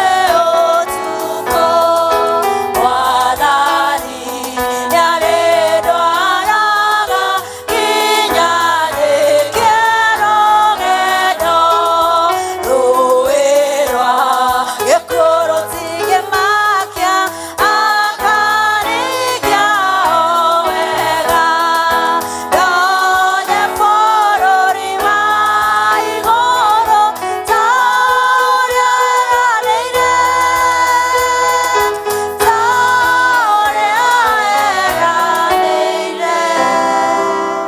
ũtukũ, Mwathani nĩarĩndwaraga nginya ndĩkie rũgendo, rũĩ rwa gĩkuũ rũtingĩmakia, akaringia o wega, ndonye bũrũri wa igũrũ ta ũrĩa eranĩire, ta ũrĩa eranĩire.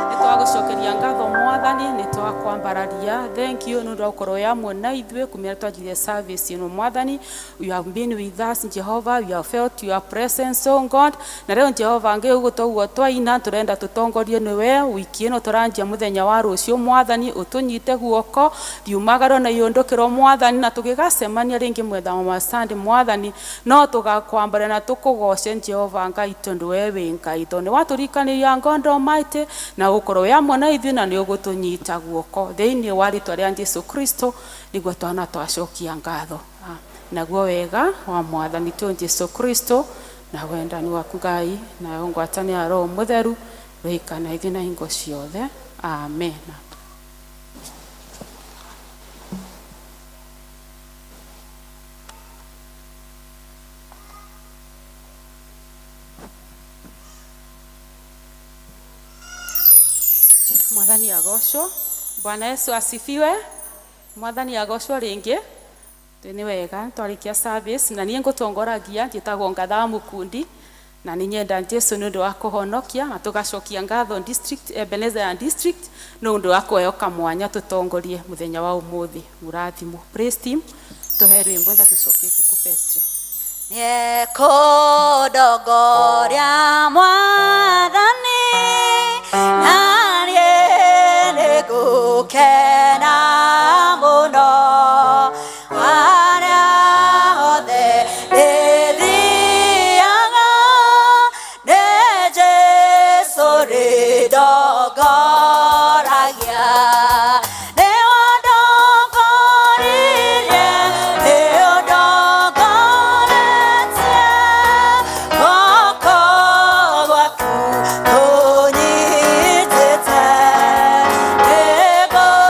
Nĩ twagũcokeria ngatho Mwathani, nĩ twakwambararia. Thank you nĩ ũndũ wa gũkorwo wĩ hamwe na ithuĩ kumĩra twanjirie service ĩno Mwathani. You have been with us Jehovah, we have felt your presence, oh God. Na rĩu Jehova Ngai ũguo toguo twaina, tũrenda tũtongorio nĩwe wiki ĩno tũranjia mũthenya wa rũciũ Mwathani, ũtũnyite guoko riumagaro na iũndũkĩrwo Mwathani, na tũgĩgacemania rĩngĩ mwetha wa Sunday Mwathani, no tũgakwambaria na tũkũgoce Jehova Ngai tondũ we wĩ Ngai, tondũ nĩ watũririkanirie God Almighty na gũkorwo wĩ hamwe na ithuĩ na nĩ ũgũtũnyita guoko thĩinĩ wa rĩtwa rĩa Jesu Kristo nĩguo twana twacokia ngatho. Naguo wega wa Mwathani tu Jesu Kristo Na wendani waku Ngai nayo ngwatanĩro ya Roho Mũtheru rũikana ithuĩ na hingo ciothe. Amen. Mwathani agocwo. Bwana Yesu asifiwe. Mwathani agocwo ringi. Nĩ wega twarikia service na niĩ ngũtongoragia njĩtagwo Ngatha Mukundi na nĩ nyenda Jesu nĩ ũndũ wa kũhonokia na tũgacokia ngatho district Ebenezer ya district nĩ ũndũ wa kũheo kamwanya tũtongorie mũthenya wa ũmũthĩ. Mũrathimwo. Praise team, tũhe rwĩmbo na tũcokie gũkũ vestry. Nĩekũndongoria Mwathani, na niĩ nĩngũkena.